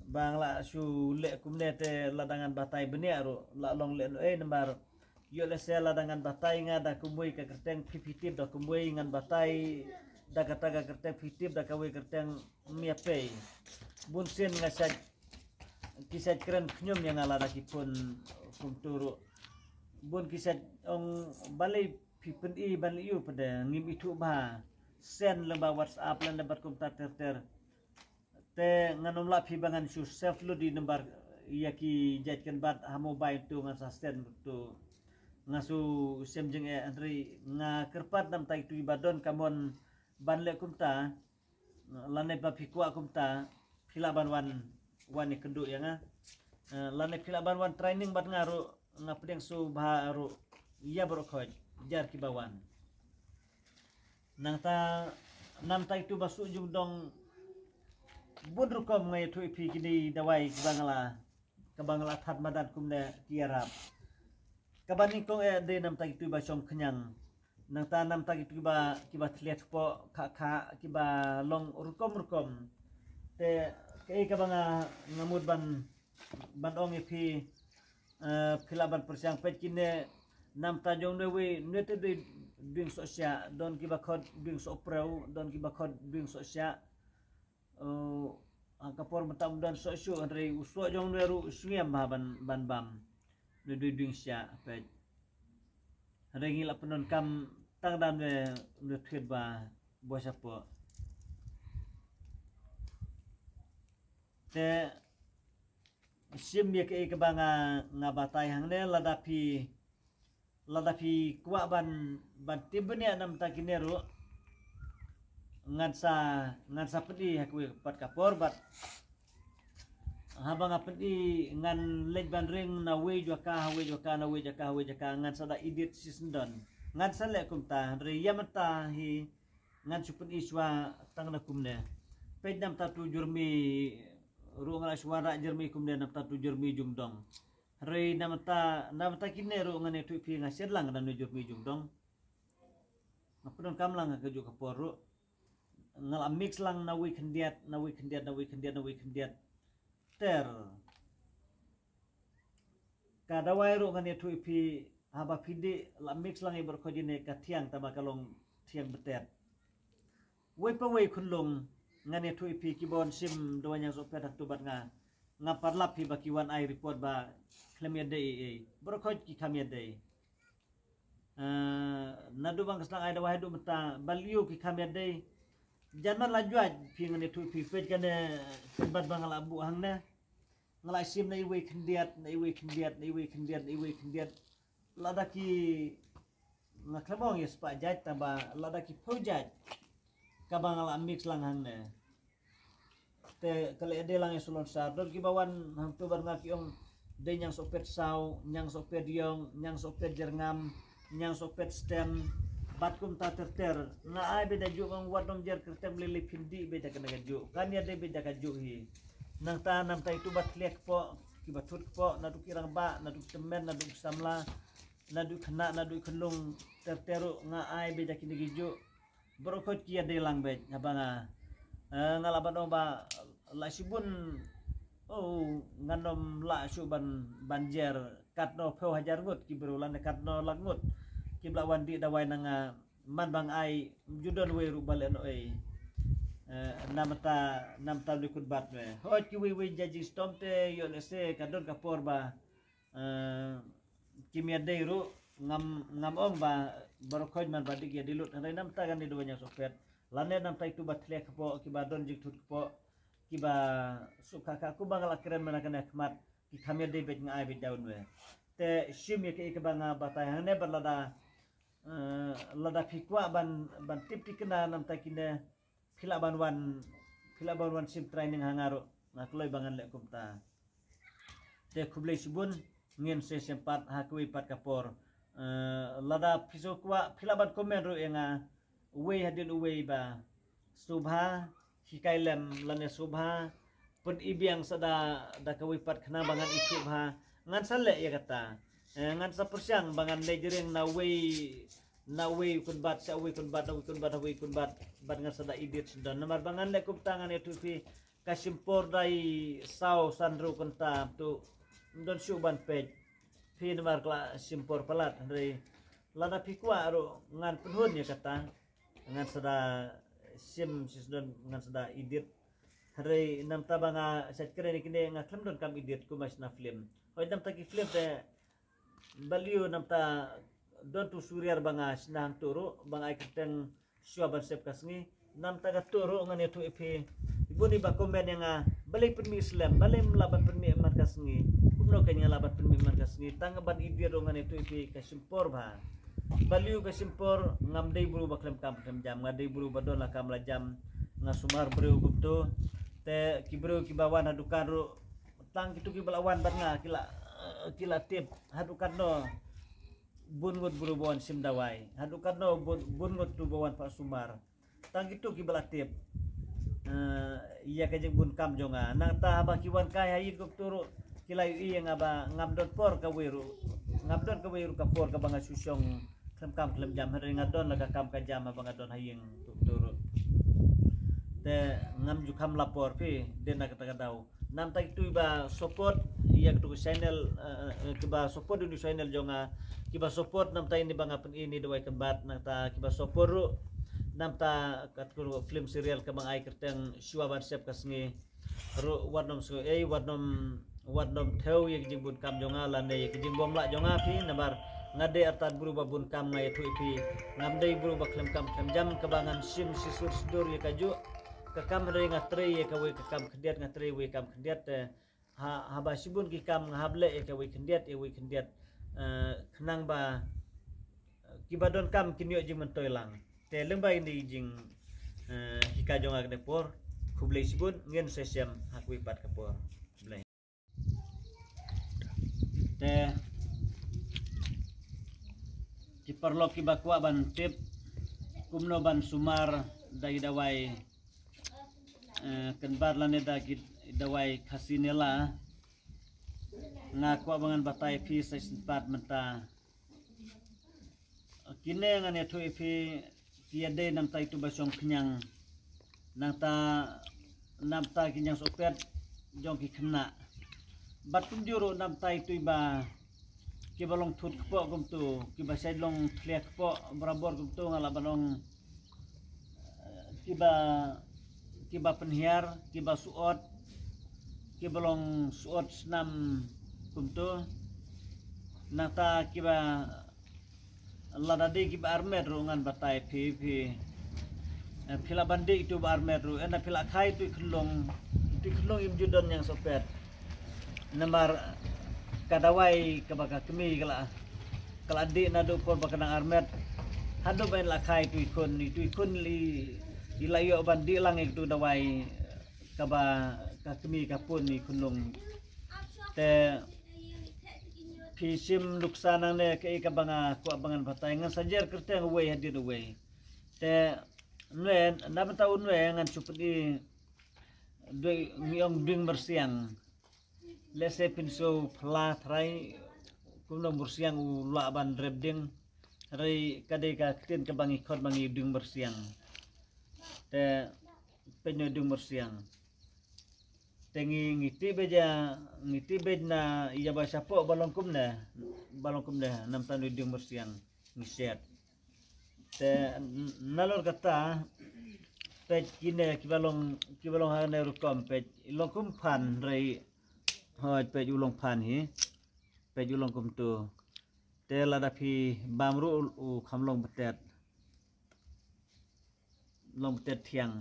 ba nga lah shu leh kumne te lada ngan batai bniah ruh lah long leh noh ei namar ïoh lehse lada ngan batai nga da kumwei ka kyrteng phi phi tip da kumwei ngan batai da kata ka kyrteng phi tip da kawei kyrteng mia pei. Bun sien nga sait ki sait kren khñium ïa nga lada ki phone kumtu ruh. Bun ki sait ong balei phi pyni ban leh ïu pynde ngim ithuh bha. Send lyngba WhatsApp lane bad kumta ter ter. Te ngan ym lah phi ba ngan shu save lut ïa number ïa ki jait kynbat ha mobile tu ngan sa send tu. Nga shu shem jingeh hynrei nga kyrpad namta itu iba don ka mon ban leh kumta. Lane ba phi kwah kumta phi lah ban wan wan ïakynduh ïa nga. Eh, lane phi lah ban wan training bad nga ruh nga pdiang sngewbha ruh ïa baroh khoit jar kiba wan. Nangta namta itu ba suk jingdong bun rukom nga ïathuh ïa phi kine dawai kiba nga la kaba nga la thad madan kumne ki ïarap. Kaba nyngkong eh dei namta itu ba shong khñiang. Nangta namta itu kiba kiba thliat kpoh kha kha kiba long rukom rukom. Te kaei kaba nga nga mut ban ban ong ïa phi eh, phi lah ban pyrshang peit kine namta jong ne wei ne te dei ding soh siah don kiba khot ding soh prew don kiba khot ding soh siah. Eh, ha ka por mynta um don soh shuh hynrei u soh jong ne ruh u sngem bha ban ban bam. Ne dei ding siah peit. Hynrei ngi lah pyndonkam tang dan ne ne thied ba boi shapoh. Te shim ïa kaei kaba nga nga batai hangne lada phi lada phi kwah ban ban tip bniah namta kine ruh ngan sa ngan sa pyni ha kawei pat ka por bad haba nga pyni ngan leit ban ring na wei jaka ha wei jaka na wei jaka ha wei jaka ngan sa da edit shisien don ngan sa leh kumta hynrei ïa mynta hi ngan shu pyni shuwa tang na kumne. Peit namta tu jurmi ruh nga la shu wanrah jurmi kumne namta tu jurmi jingdong. Hynrei namta namta kine ruh ngan ïathuh phi nga shet lang da ne jurmi jingdong. Nga pyndonkam lang ha kajuh ka por ruh. Nga la mix lang na wei khyndiat na wei khyndiat na wei khyndiat na wei khyndiat. Ter. Ka dawai ruh ngan ïathuh ïa phi haba phi dih la mix lang ïa baroh khoit jine ka thiang taba ka long thiang betet. Wei pa wei khunlung ngan ïathuh ïa phi kiba wan shim dawai ñiangsohpet hangtu bad nga. Nga pat lap phi ba ki wan ai report ba khlem ïadei ei ei. Baroh khoit ki kham ïadei. Eh, naduh ba nga sdang ai dawai haduh mynta ba lyiu ki kham ïadei. Jan man la juaj phi ngan ïathuh phi peit kane peit bad ba nga la buh hangne. Nga la shim na iwei khyndiat na iwei khyndiat na iwei khyndiat na iwei khyndiat. Lada ki nga khlem ong ïa spah jait tang ba lada ki phew jait kaba nga la mix lang hangne. Te ka leh dei lang ïa Sulonsar don kiba wan hangtu bad nga ki ong dei Ñiangsohpet Saw, Ñiangsohpet Ïong, Ñiangsohpet Jyrngam, Ñiangsohpet Stem bad kumta ter ter. Nga ai beit da juh nga ong wat nym jer kyrteng lei lei phin dih beit da kane ka juh. Kan ïadei beit da ka juh hi. Nangta namta itu ba thliak kpoh kiba thut kpoh naduh ki rangbah naduh ki tymmen naduh ki samla naduh ki khynnah naduh ki khunlung ter ter ruh nga ai beit da kine ki juh. Baroh khoit ki ïadei lang beit haba nga eh, nga lah ban ong ba la shibun oh ngan nym lah shuh ban ban jer katno phew hajar ngut ki briew lane katno lak ngut ki ba la wan dih dawai na nga man ba nga ai ju don wei ruh ba leh noh ei. Eh, namta namta u dei kut bat me hooid kiwei wei judging stom te ïoh lehse ka don ka por ba eh, kim ïadei ruh, ngam, ngam ong ba baroh khoit man ba dik ïadei lut, hynrei namta kane da wan ïa sopet. Lane namta itu ba thleh kpoh, kiba don jingthut kpoh, kiba suk ka ka, kumba nga la kren mynta kane khmat, ki kham ïadei beit, nga ai beit da un wei. Te shim ïa kaei kaba nga batai hangne bad lada, eh, lada phi kwah ban, ban tip thikna namta kine, phi lah ban wan, phi lah ban wan shim training ha nga ruh, nga kloi ba ngan leh kumta. Te khublei shibun, ngin sa ïashem pat ha kawei pat ka por. Eh, lada phi shu kwah, phi lah ban comment ruh ïa nga, uwei hadien uwei ba, sngewbha hikai lem lane sngewbha pyni biang sa da, da kawei pat khnang ba ngan ithuh bha, ngan sa leh ïa kata. Eh, ngan sa pyrshang ba ngan leit jreng na uwei, na uwei u kynbat sha uwei u kynbat, na uwei u kynbat ha uwei u kynbat, bad ngan sa da edit sha don. Namar ba ngan leh kumta ngan ïathuh phi, ka shim por dei saw san hynriew kynta, to ym don shuh ban peit phi namar ka la shim por palat. Hynrei lada phi kwah ruh ngan pynhun ïa kata, ngan sa da shim shisha don, ngan sa da edit. Hynrei namta ba nga shait kren ïa kine, nga khlem don kam edit kumba shna film. Hooid, namta ki film te balei namta don tu suriar ba nga shna hangto ruh, ba nga ai kyrteng Shuwa Ban Sep Ka Sngi. Namta kato ruh ngan ïathuh ïa phi. Bun i ba comment ïa nga, balei pynmih slem, balei ym lah ban pynmih man ka sngi. Kumno kein nga lah ban pynmih man ka sngi, tang ban edit ruh ngan ïathuh ïa phi, ka shim por bha. Balei ka shim por? Ngam dei bru ba khlem kam khlem jam, nga dei bru ba don la kam la jam. Nga sumar briew kumto. Te ki briew kiba wan ha dukan ruh, tang kitu kiba la wan bad nga ki la, ki la tip. Haduh katno bun ngut bru ba wan shim dawai, haduh katno bun, bun ngut tu ba wan pat sumar. Tang kitu kiba la tip, eh, ïa ka jingbun kam jong nga. Nangta haba ki wan kai ha ïing kumto ruh, ki la ïohi ïa nga ba ngam don por kawei ruh, ngam don kawei ruh ka por kaba nga shu shong khlem kam khlem jam, hynrei nga don la ka kam ka jam haba nga don ha ïing kumto ruh. Te ngam ju kham la por phi, dei na kata ka daw. Namta kitu kiba support ïa kitu ki channel, eh, eh, kiba support ïa kitu ki channel jong nga, kiba support namta ine ba nga pyni ine i dawai kynbat, nangta kiba support ruh namta katu ka film serial kaba nga ai kyrteng Shuwa Ban Sep Ka Sngi ruh, wat nym sngew ei, wat nym, wat nym thew ïa ki jingbun kam jong nga lane ïa ki jingbym lah jong nga phi, namar nga dei artat bru ba bun kam, nga ïathuh ïa phi. Ngam dei bru ba khlem kam khlem jam, kaba ngan shim shisur sdur ïa kajuh ka kam, hynrei nga trei ïa kawei ka kam khyndiat, nga trei wei kam khyndiat. Te ha, haba shibun ki kam nga hap leh ïa kawei khyndiat, ïa wei khyndiat, eh, khnang ba, eh, kiba don kam kin ïoh jingmyntoi lang. Te lyngba ine i jing, eh, hikai jong nga kane por, khublei shibun, ngin sa ïashem ha kawei pat ka por. Khublei. Te ki paralok kiba kwah ban tip kumno ban sumar da i dawai, eh, kynbat lane da ki dawai Khasi Nela, nga kwah ba ngan batai phi sa shisien pat mynta. Kine ngan ïathuh ïa phi, ki ïadei namta itu ba shong khñiang, nangta namta ki ñiang sohpet jong ki khynnah. Bad kumjuh ruh namta itu ba kiba long thut kpoh kumto, kiba shait long thlia kpoh barabor kumto, nga lah ban ong, eh, kiba, kiba pynhiar, kiba suot, kiba long suot snam kumto. Nangta kiba lada dei kiba armet ruh ngan batai phi, phi, eh, phi lah ban dih itu ba armet ruh, ynda phi lah khai itu i khunlung, itu i khunlung im ju don ñiang sohpet. Namar ka dawai kaba ka kmie ka la, ka la dih naduh por ba ka dang armet haduh ba in lah khai itu i khun, itu i khun i, i la ïoh ban dih lang ïa itu dawai kaba ka kmie ka pun i khunlung. Te phi shim nuksa nangne kaei kaba nga kwah ba ngan batai, ngan sa jer kyrteng uwei hadien uwei. Te nwe, na bynta u nwe ngan shu pyni, dei ngi ong ding myrsiang. Lehse phin shu phylla trai kumno myrsiang u lah ban rep ding. Hynrei ka dei ka ktien kaba ngi khot ba ngi ding myrsiang. Te peit nwe ding myrsiang. Te ngi, ngi tih beit ïa, ngi tih beit na ïa ba shapoh ba long kumne, ba long kumne, namta nwe ding myrsiang ngi shet. Te n-, nalor kata, peit kine kiba long, kiba long ha kane rukom, peit i long kum phan, hynrei, hooid, peit u long phan hi. Peit u long kumto. Te lada phi bam ruh u kham long betet. Long betet thiang.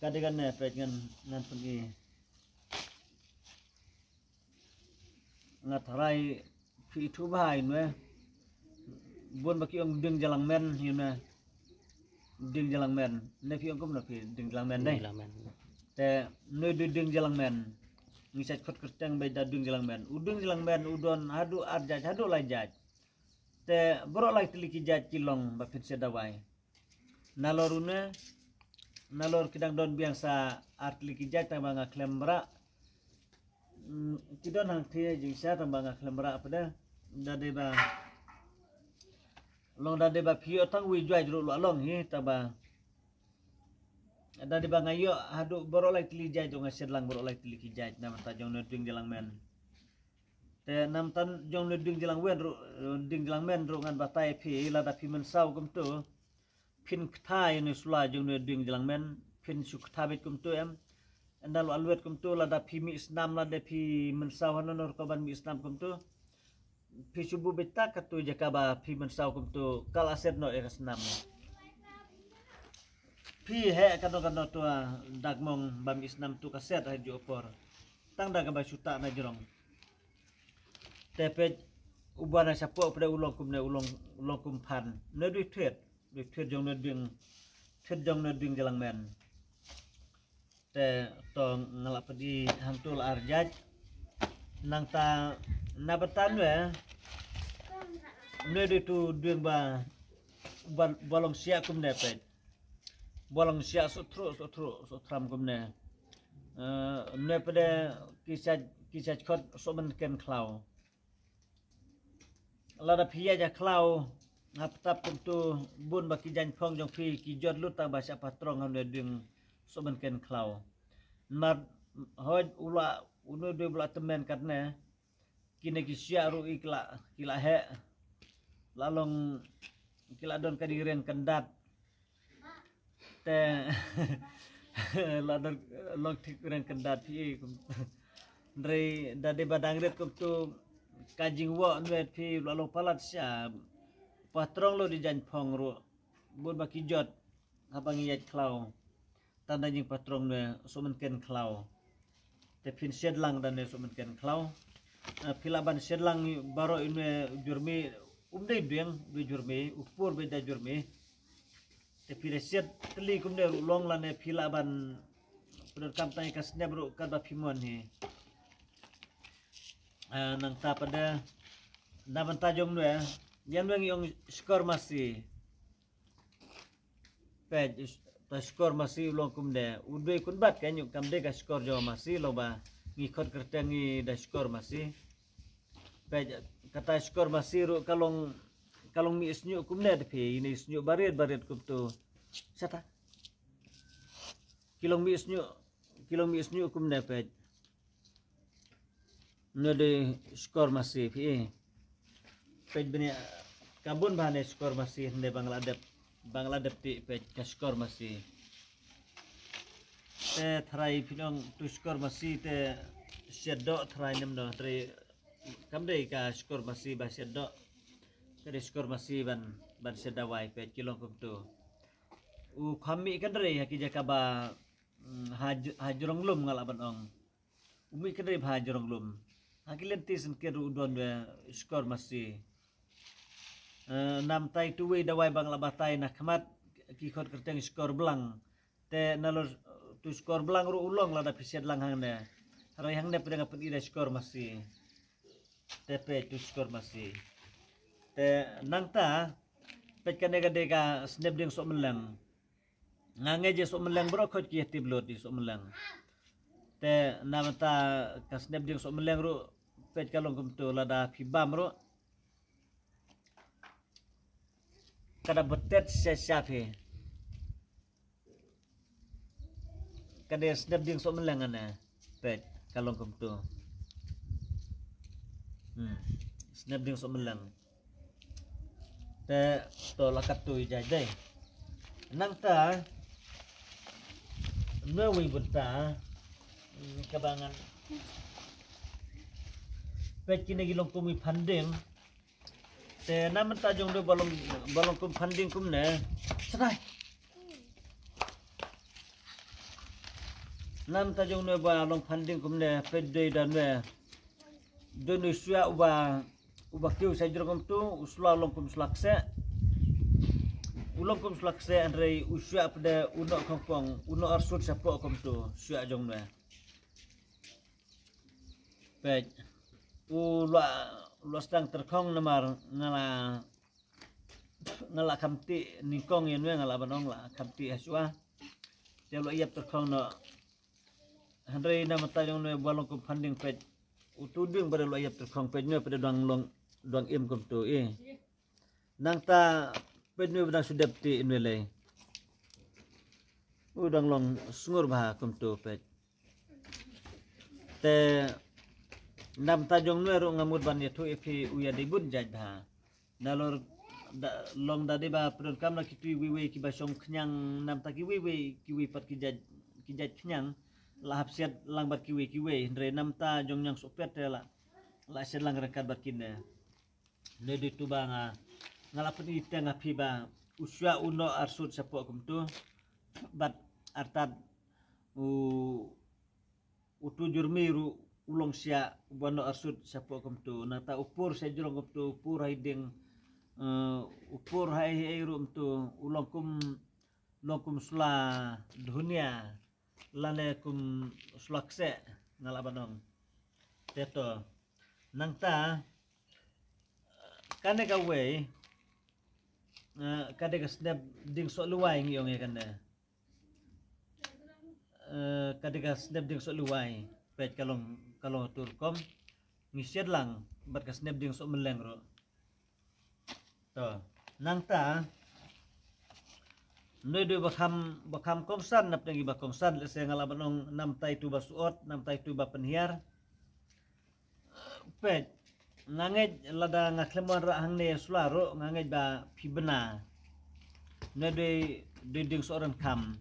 Ka dei kane peit ngan, ngan pyni. Nga tharai phi ithuh bha ïa une. Bun ba ki ong ding jalang men ïa une. Ding jalang men. Ne phi ong kumno phi ding jalang men dei. Ding jalang men. Te une dei ding jalang men. Ngi shait khot kyrteng beit da ding jalang men. U ding jalang men u don haduh ar jait, haduh lai jait. Te baroh lai tylli ki jait ki long ba phin shet dawai. Nalor une, nalor ki dang don biang sa ar tylli ki jait tang ba nga khlem rah. Mm, ki don hangthie jingshisha tang ba nga khlem rah pat de. Da dei ba long da dei ba phi ïoh tang wi jait ruh la long hi tang ba. Da dei ba nga ïoh haduh baroh lai tylli jait ruh nga shet lang baroh lai tylli ki jait na bynta jong une ding jalang men. Te na bynta jong une ding jalang wen ruh, ding jalang men ruh ngan batai phi lada phi mynsaw kumto. Phin kthai ïa une sula jong une ding jalang men, phin shu kthai beit kumto em. Ynda la lwet kumto lada phi mih snam lada phi mynsaw hano hano ruh ka ban mih snam kumto. Phi shu buh beit ta kato jaka ba phi mynsaw kumto ka la set noh ïa ka snam. Phi heh kano kano to dak mong ba mih snam to ka set ha ju por. Tang da kaba shu ta na jrong. Te peit u ba na shapoh pdeng u long kumne u long, u long kum phan. Ne dui thied, dui thied jong ne ding, thied jong ne ding jalang men. Te to nga la peit hangto la ar jait. Nangta na bynta ne, ne dei tu ding ba, ba, ba long siah kumne peit. Ba long siah sutru, sutru, sutram kumne. Eh, ne pdeng ki sa, ki sa khot sohmynken khlaw. Lada phi ïaid ha khlaw ha ptap kumto bun ba ki jaiñphong jong phi ki jot lut tang ba shah patrong ha une ding sohmynken khlaw. Mar hoi u la une dei u la tymmen katne. Kine ki siah ruh i ki la, ki la heh. La long ki la don ka ding riang kyndat. Te la don long thik riang kyndat phi. Hynrei da dei ba dang rit kumto ka jingwah nwe phi la long palat sha patrong lo di jaiñphong ruh. Bun ba ki jot haba ngi ïaid khlaw. Tang da jingpatrong ne sohmynken khlaw. Te phin shet lang da ne sohmynken khlaw. Eh, phi lah ban shet lang baroh ine jurmi um dei biang, dei jurmi, u pur beit da jurmi. Te phi da shet tylli kumne ruh long lane phi lah ban pyndonkam tang ïa ka snep ruh katba phi mon hi. Eh, nangta pat de na bynta jong ne, ïa ne ngi ong shkor masi. Peit, ta shkor masi u long kumne. U dei kun bat ka ñiuh kam dei ka shkor jong masi long ba ngi khot kyrteng ngi da shkor masi. Peit, kata shkor masi ruh ka long, ka long mih sñiuh kumne te phi, ine sñiuh barit barit kumto. Sata. Ki long mih sñiuh, ki long mih sñiuh kumne peit. Ne dei shkor masi phi. Peit bniah ka bun bha ne shkor masi ne ba nga la dep, ba nga la dep ti peit ka shkor masi. Te tharai phi nong tu shkor masi te shet doh tharai nem doh tharai kam dei ka shkor masi ba shet doh. Ka dei shkor masi ban, ban shet dawai peit ki long kumto. U kham mih kan dei ha ki jaka ba, mm, ha j-, ha jrong lum nga lah ban ong. U mih kynrip ha jrong lum. Ha ki lynti synkit ruh u don we shkor masi. Eh, namtai tu wei dawai ba nga la batai na khmat ki khot kyrteng shkor blang. Te nalor tu shkor blang ruh u long lada phi shet lang hangne. Hynrei hangne pdeng nga pyni da shkor masi. Te peit tu shkor masi. Te nangta peit kane ka dei ka snep dieng sohmylleng. Nga ngeit ïa sohmylleng baroh khoit ki ïa tip lut ïa sohmylleng. Te na bynta ka snep dieng sohmylleng ruh peit ka long kumto lada phi bam ruh. Ka da betet sha sha phi. Ka dei snep dieng sohmylleng ane. Peit ka long kumto. Hmm. Snep dieng sohmylleng. Te to la katto i jai dei. Nangta ne wei bynta, mm, kaba ngan, Peit kine ki long kum i funding. Te na mynta jong nwe ba long, ba long kum funding kumne. Sadai. Na mynta jong nwe ba long funding kumne, peit dei da nwe. Dei nwe shuwa uba, uba kiew sha jrong kumtu, u sla long kum sla kseh. U long kum sla kseh, hynrei u shuwa pde u noh khongpong, u noh arsut shapoh kumtu, shuwa jong nwe. Peit. U la, la sdang tyrkhong namar nga la, nga la kham tih nyngkong ïa nwe, nga la ban ong la kham tih hashwa. Te la ïap tyrkhong noh. Hynrei na mynta jong nwe ba long kum funding, peit. Utu ding ba la ïap tyrkhong, peit nwe peit dang long, dang im kumtu i. Nangta peit nwe ba dang shu dep tih nwe lei. U dang long sngur bha kumtu, peit. Te na mynta jong nwe ruh nga mut ban ïathuh ïa phi u ïadei bun jait bha. Nalor da, long da dei ba pyndonkam na kitu iwei iwei kiba shong khñiang, na mynta kiwei iwei, kiwei pat ki jait, ki jait khñiang. La hap shet lang bad kiwei kiwei, hynrei na mynta jong ñiang sohpet te la, la shet lang ryngkat bad kine. Ne dei tu ba nga, nga la pyni te nga phi ba u shuwa u noh arsut shapoh kumtu. Bad artat u, utu jurmi ruh u long shuwa uba noh arsut shapoh kumtu. Nangta u pur sha jrong kumtu, u pur ha i ding, eh, u pur ha i, ha i ruh kumtu, u long kum, long kum sla dhunia. Lane kum sla kseh, nga la ban ong. Te to. Nangta, kane kawei, eh, ka dei ka snep dieng soh lwai ngi ong ïa kane. Eh, ka dei ka snep dieng soh lwai. Peit ka long, ka long tu rukom. Ngi shet lang bad ka snep dieng soh mylleng ruh. To, nangta, nwe dei ba kham, ba kham kongsan, nap dang i ba kongsan, lehse nga la ban ong na mynta itu ba suot, na mynta itu ba pynhiar. Peit, nga ngeit lada nga khlem wanrah hangne sula ruh, nga ngeit ba phi bna. Nwe dei, dei dieng soh ryngkham.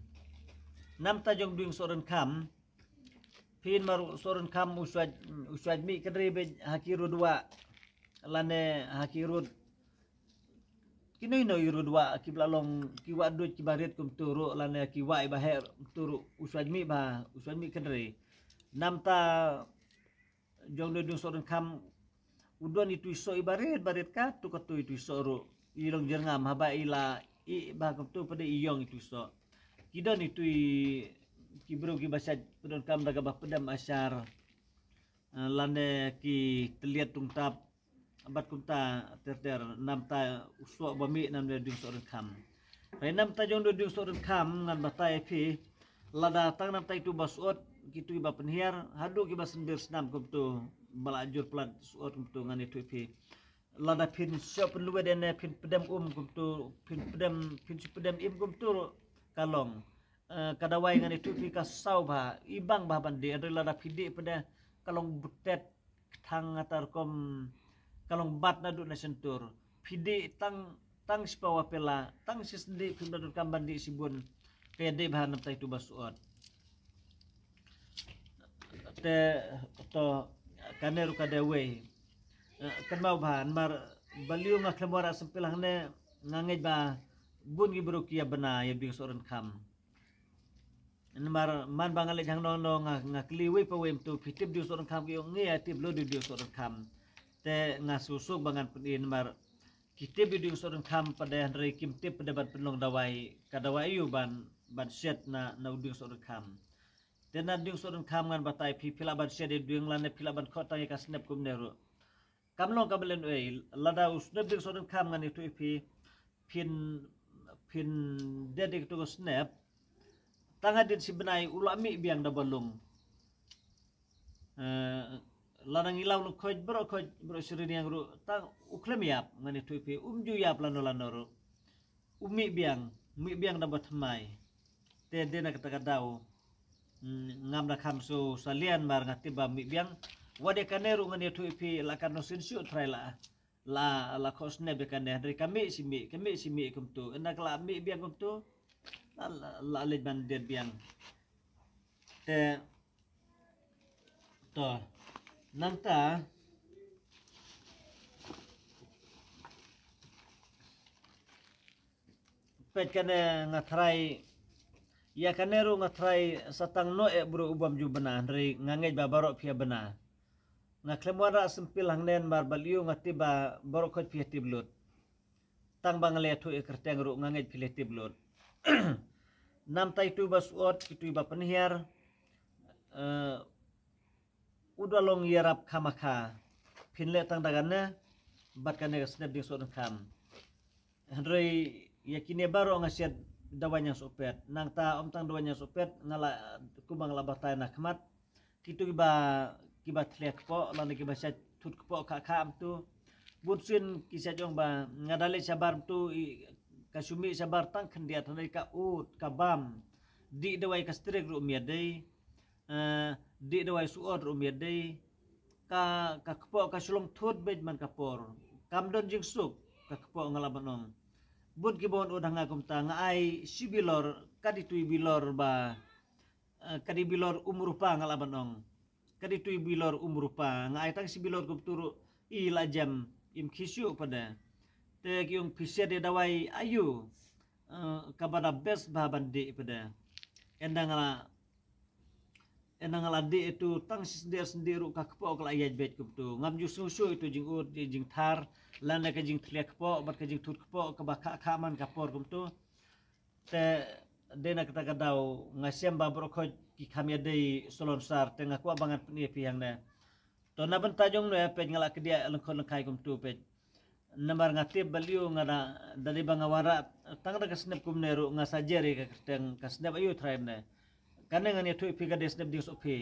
Na mynta jong dieng soh ryngkham, phin mar soh ryngkham u suaid, u suaid mih kynrei beit ha ki rud wah. Lane ha ki rud. Ki noi noi rud wah, ki ba la long, ki wah duid ki ba rit kumtu ruh, lane ki wah i ba heh kumtu ruh, u suaid mih ba, u suaid mih kynrei. Na mynta jong nwe dieng soh ryngkham, u don itu i soh i ba rit, ba rit katto katto itu i soh ruh. I long jyrngam haba i la ih ba kumtu pat de i ïong itu i soh. Ki don itu i, ki briew ki ba shait pyndonkam da kaba pdem ashar. Eh, lane ki tylliat tungtap. Bad kumta ter ter na mynta u soh ba mih na mynta dieng soh ryngkham. Hynrei na mynta jong dieng soh ryngkham ngan batai ïa phi. Lada tang na mynta itu ba suot, kitu ki ba pynhiar, haduh ki ba syndir snam kumtu, ba la jur palat suot kumtu ngan ïathuh ïa phi. Lada phin shoh pynlwet ïa ne phin pdem um kumtu, phin pdem, phin shu pdem im kumtu ruh ka long. Eh, ka dawai ngan ïathuh ïa phi ka saw bha, i bang bha ban dih, hynrei lada phi dih pat de ka long butet, thang kata rukom ka long bat naduh na shyntur. Phi dih tang, tang shi pawa pela, tang shi sndih phim da donkam ban dih shibun. Ka ïadei bha na mynta itu ba suot. Te to kane ruh ka dei wei. Eh, kynmaw bha, namar balei nga khlem wanrah sympil hangne, nga ngeit ba bun ki briew ki ïa bna ïa dieng soh ryngkham. Namar man ba nga leit hangno hangno nga, nga kylli wei pa wei mynta phi tip dieng soh ryngkham, ki ong ngi ïa tip lo dieng soh ryngkham. Te nga suk suk ba ngan pyni namar ki tip dieng soh ryngkham pat de hynrei kim tip pat de ban pynlong dawai, ka dawai aiu ban, ban shet na, na u dieng soh ryngkham. Te na dieng soh ryngkham ngan batai phi, phi lah ban shet ïa dieng lane phi lah ban khot tang ïa ka snep kumne ruh. Kam long ka mlien ei, lada u snep dieng soh ryngkham ngan ïathuh ïa phi, phin, phin det ïa katu ka snep. Tang hadien shi bnai u la mih biang da ba lung. Eh, lada ngi law lyngkhoit baroh khoit baroh shi rynïeng ruh tang u khlem ïap ngan ïathuh ïa phi, um ju ïap lano lano ruh. U mih biang, mih biang da ba thymmai. Te dei na kata ka daw. Hmm, ngam da kham shu salian mar nga tip ba mih biang. Wat ïa kane ruh ngan ïathuh ïa phi la katno sien shuh trai la. La, la khoh snep ïa kane, hynrei ka mih shi mih, ka mih shi mih kumtu. Ynda ka la mih biang kumtu. La, la, la leit ban det biang. Te To, nangta, Peit kane nga trai. Ïa kane ruh nga trai sa tang noh eh briew u bym ju bna, hynrei nga ngeit ba baroh phi ïa bna. Nga khlem wanrah sympil hangne namar ba lyiur nga tip ba baroh khoit phi ïa tip lut. Tang ba nga la ïathuh ïa kyrteng ruh nga ngeit phi la tip lut. Namta itu ba suot, itu ba pynhiar. Eh, u da long ïarap khamakha. Phin leh tang da kane bad kane ka Snep Dieng Sohryngkham. Hynrei ïa kine baroh nga shet da Waiñiangsohpet. Nangta ym tang da Waiñiangsohpet, nga la, kumba nga la batai na khmat. Kitu kiba, kiba thlia kpoh lane kiba shet thut kpoh kha kha mynta. Bun sien ki shet ong ba nga da leit shabar mynta, i, ka shu mih shabar tang khyndiat, hynrei ka ud, ka bam, dih dawai ka strik ruh miat dei. Eh, dih dawai suot ruh miat dei. Ka, ka kpoh ka shu long thut beit man ka por. Kam don jingsuk ka kpoh, nga lah ban ong. Bun kiba wan ud ha nga kumta, nga ai shi bilor, ka dei tu i bilor ba, eh, ka dei bilor um rupa, nga lah ban ong. Ka dei tu i bilor um rupa, nga ai tang shi bilor kumtu ruh i la jem, im khie shuh pat de. Te ki ong phi shet ïa dawai aïu, eh, kaba da best bha ban dih pat de. Ynda nga la, ynda nga la dih itu tang shi sendih sendih ruh ka kpoh ka la ïaid beit kumtu. Ngam ju sngewsih itu jingud, jingthar, lane ka jingthlia kpoh bad ka jingthut kpoh kaba kha kha man ka por kumtu. Te dei na kata ka daw nga shem ba baroh khoit ki kham ïadei salonsar, te nga kwah ba ngan pyni ïa phi hangne. To na bynta jong ne peit nga la kdiah lyngkhot lyngkhai kumtu peit. Namar nga tip ba lyiur nga da, da dei ba nga wanrah tang da ka snep kumne ruh nga sa jer ïa ka kyrteng, ka snep aïu trai ne. Kane ngan ïathuh ïa phi ka dei Snep Dieng Sohphi.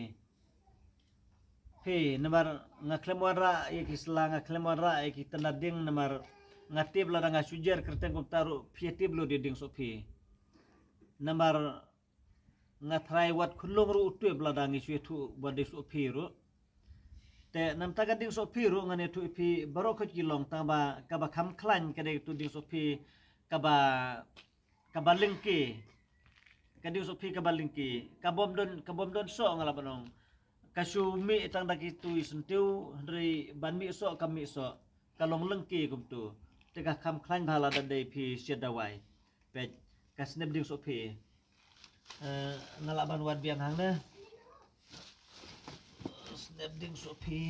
Phi, namar nga khlem wanrah ïa ki sla, nga khlem wanrah ïa ki tnat dieng, namar nga tip lada nga shu jer kyrteng kumta ruh phi ïa tip lut ïa Dieng Sohphi. Namar nga trai wat khunlung ruh u tip lada ngi shu ïathuh ba Dieng Sohphi ruh. Te namta ka Dieng Sohphi ruh ngan ïathuh ïa phi baroh khoit ki long, tang ba kaba kham khlaiñ ka dei tu Dieng Sohphi kaba, kaba lyngkhi. Ka Dieng Sohphi kaba lyngkhi. Ka bym don, ka bym don soh, nga lah ban ong. Ka shu mih tang da kitu i syntiew, hynrei ban mih soh kam mih soh. Ka long lyngkhi kumtu. Te ka kham khlaiñ bha lada dei phi shet dawai. Peit, ka Snep Dieng Sohphi. Eh, nga lah ban wad biang hangne. Snep Dieng Sohphi.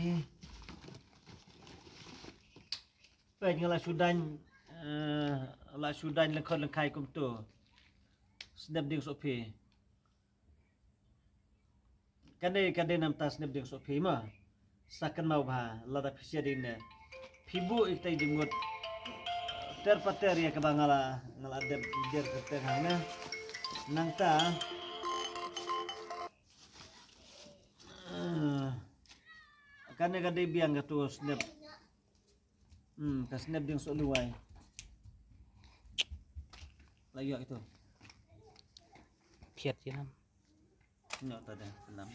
Peit nga la shu daiñ, eh, la shu daiñ lyngkhot lyngkhai kumtu. Snep Dieng Sohphi. Kane ka dei namta Snep Dieng Sohphi ma. Sa kynmaw bha lada phi shet ïa ne. Phi buh ïa kita i jingmut ter pater ïa kaba nga la, nga la dep jer kyrteng hangne. Nangta, eh, kane ka dei biang katu snep. Hmm, ka Snep Dieng Sohliwai. La ïoh itu. Phiat ïa nam. Ïoh ta de, nam.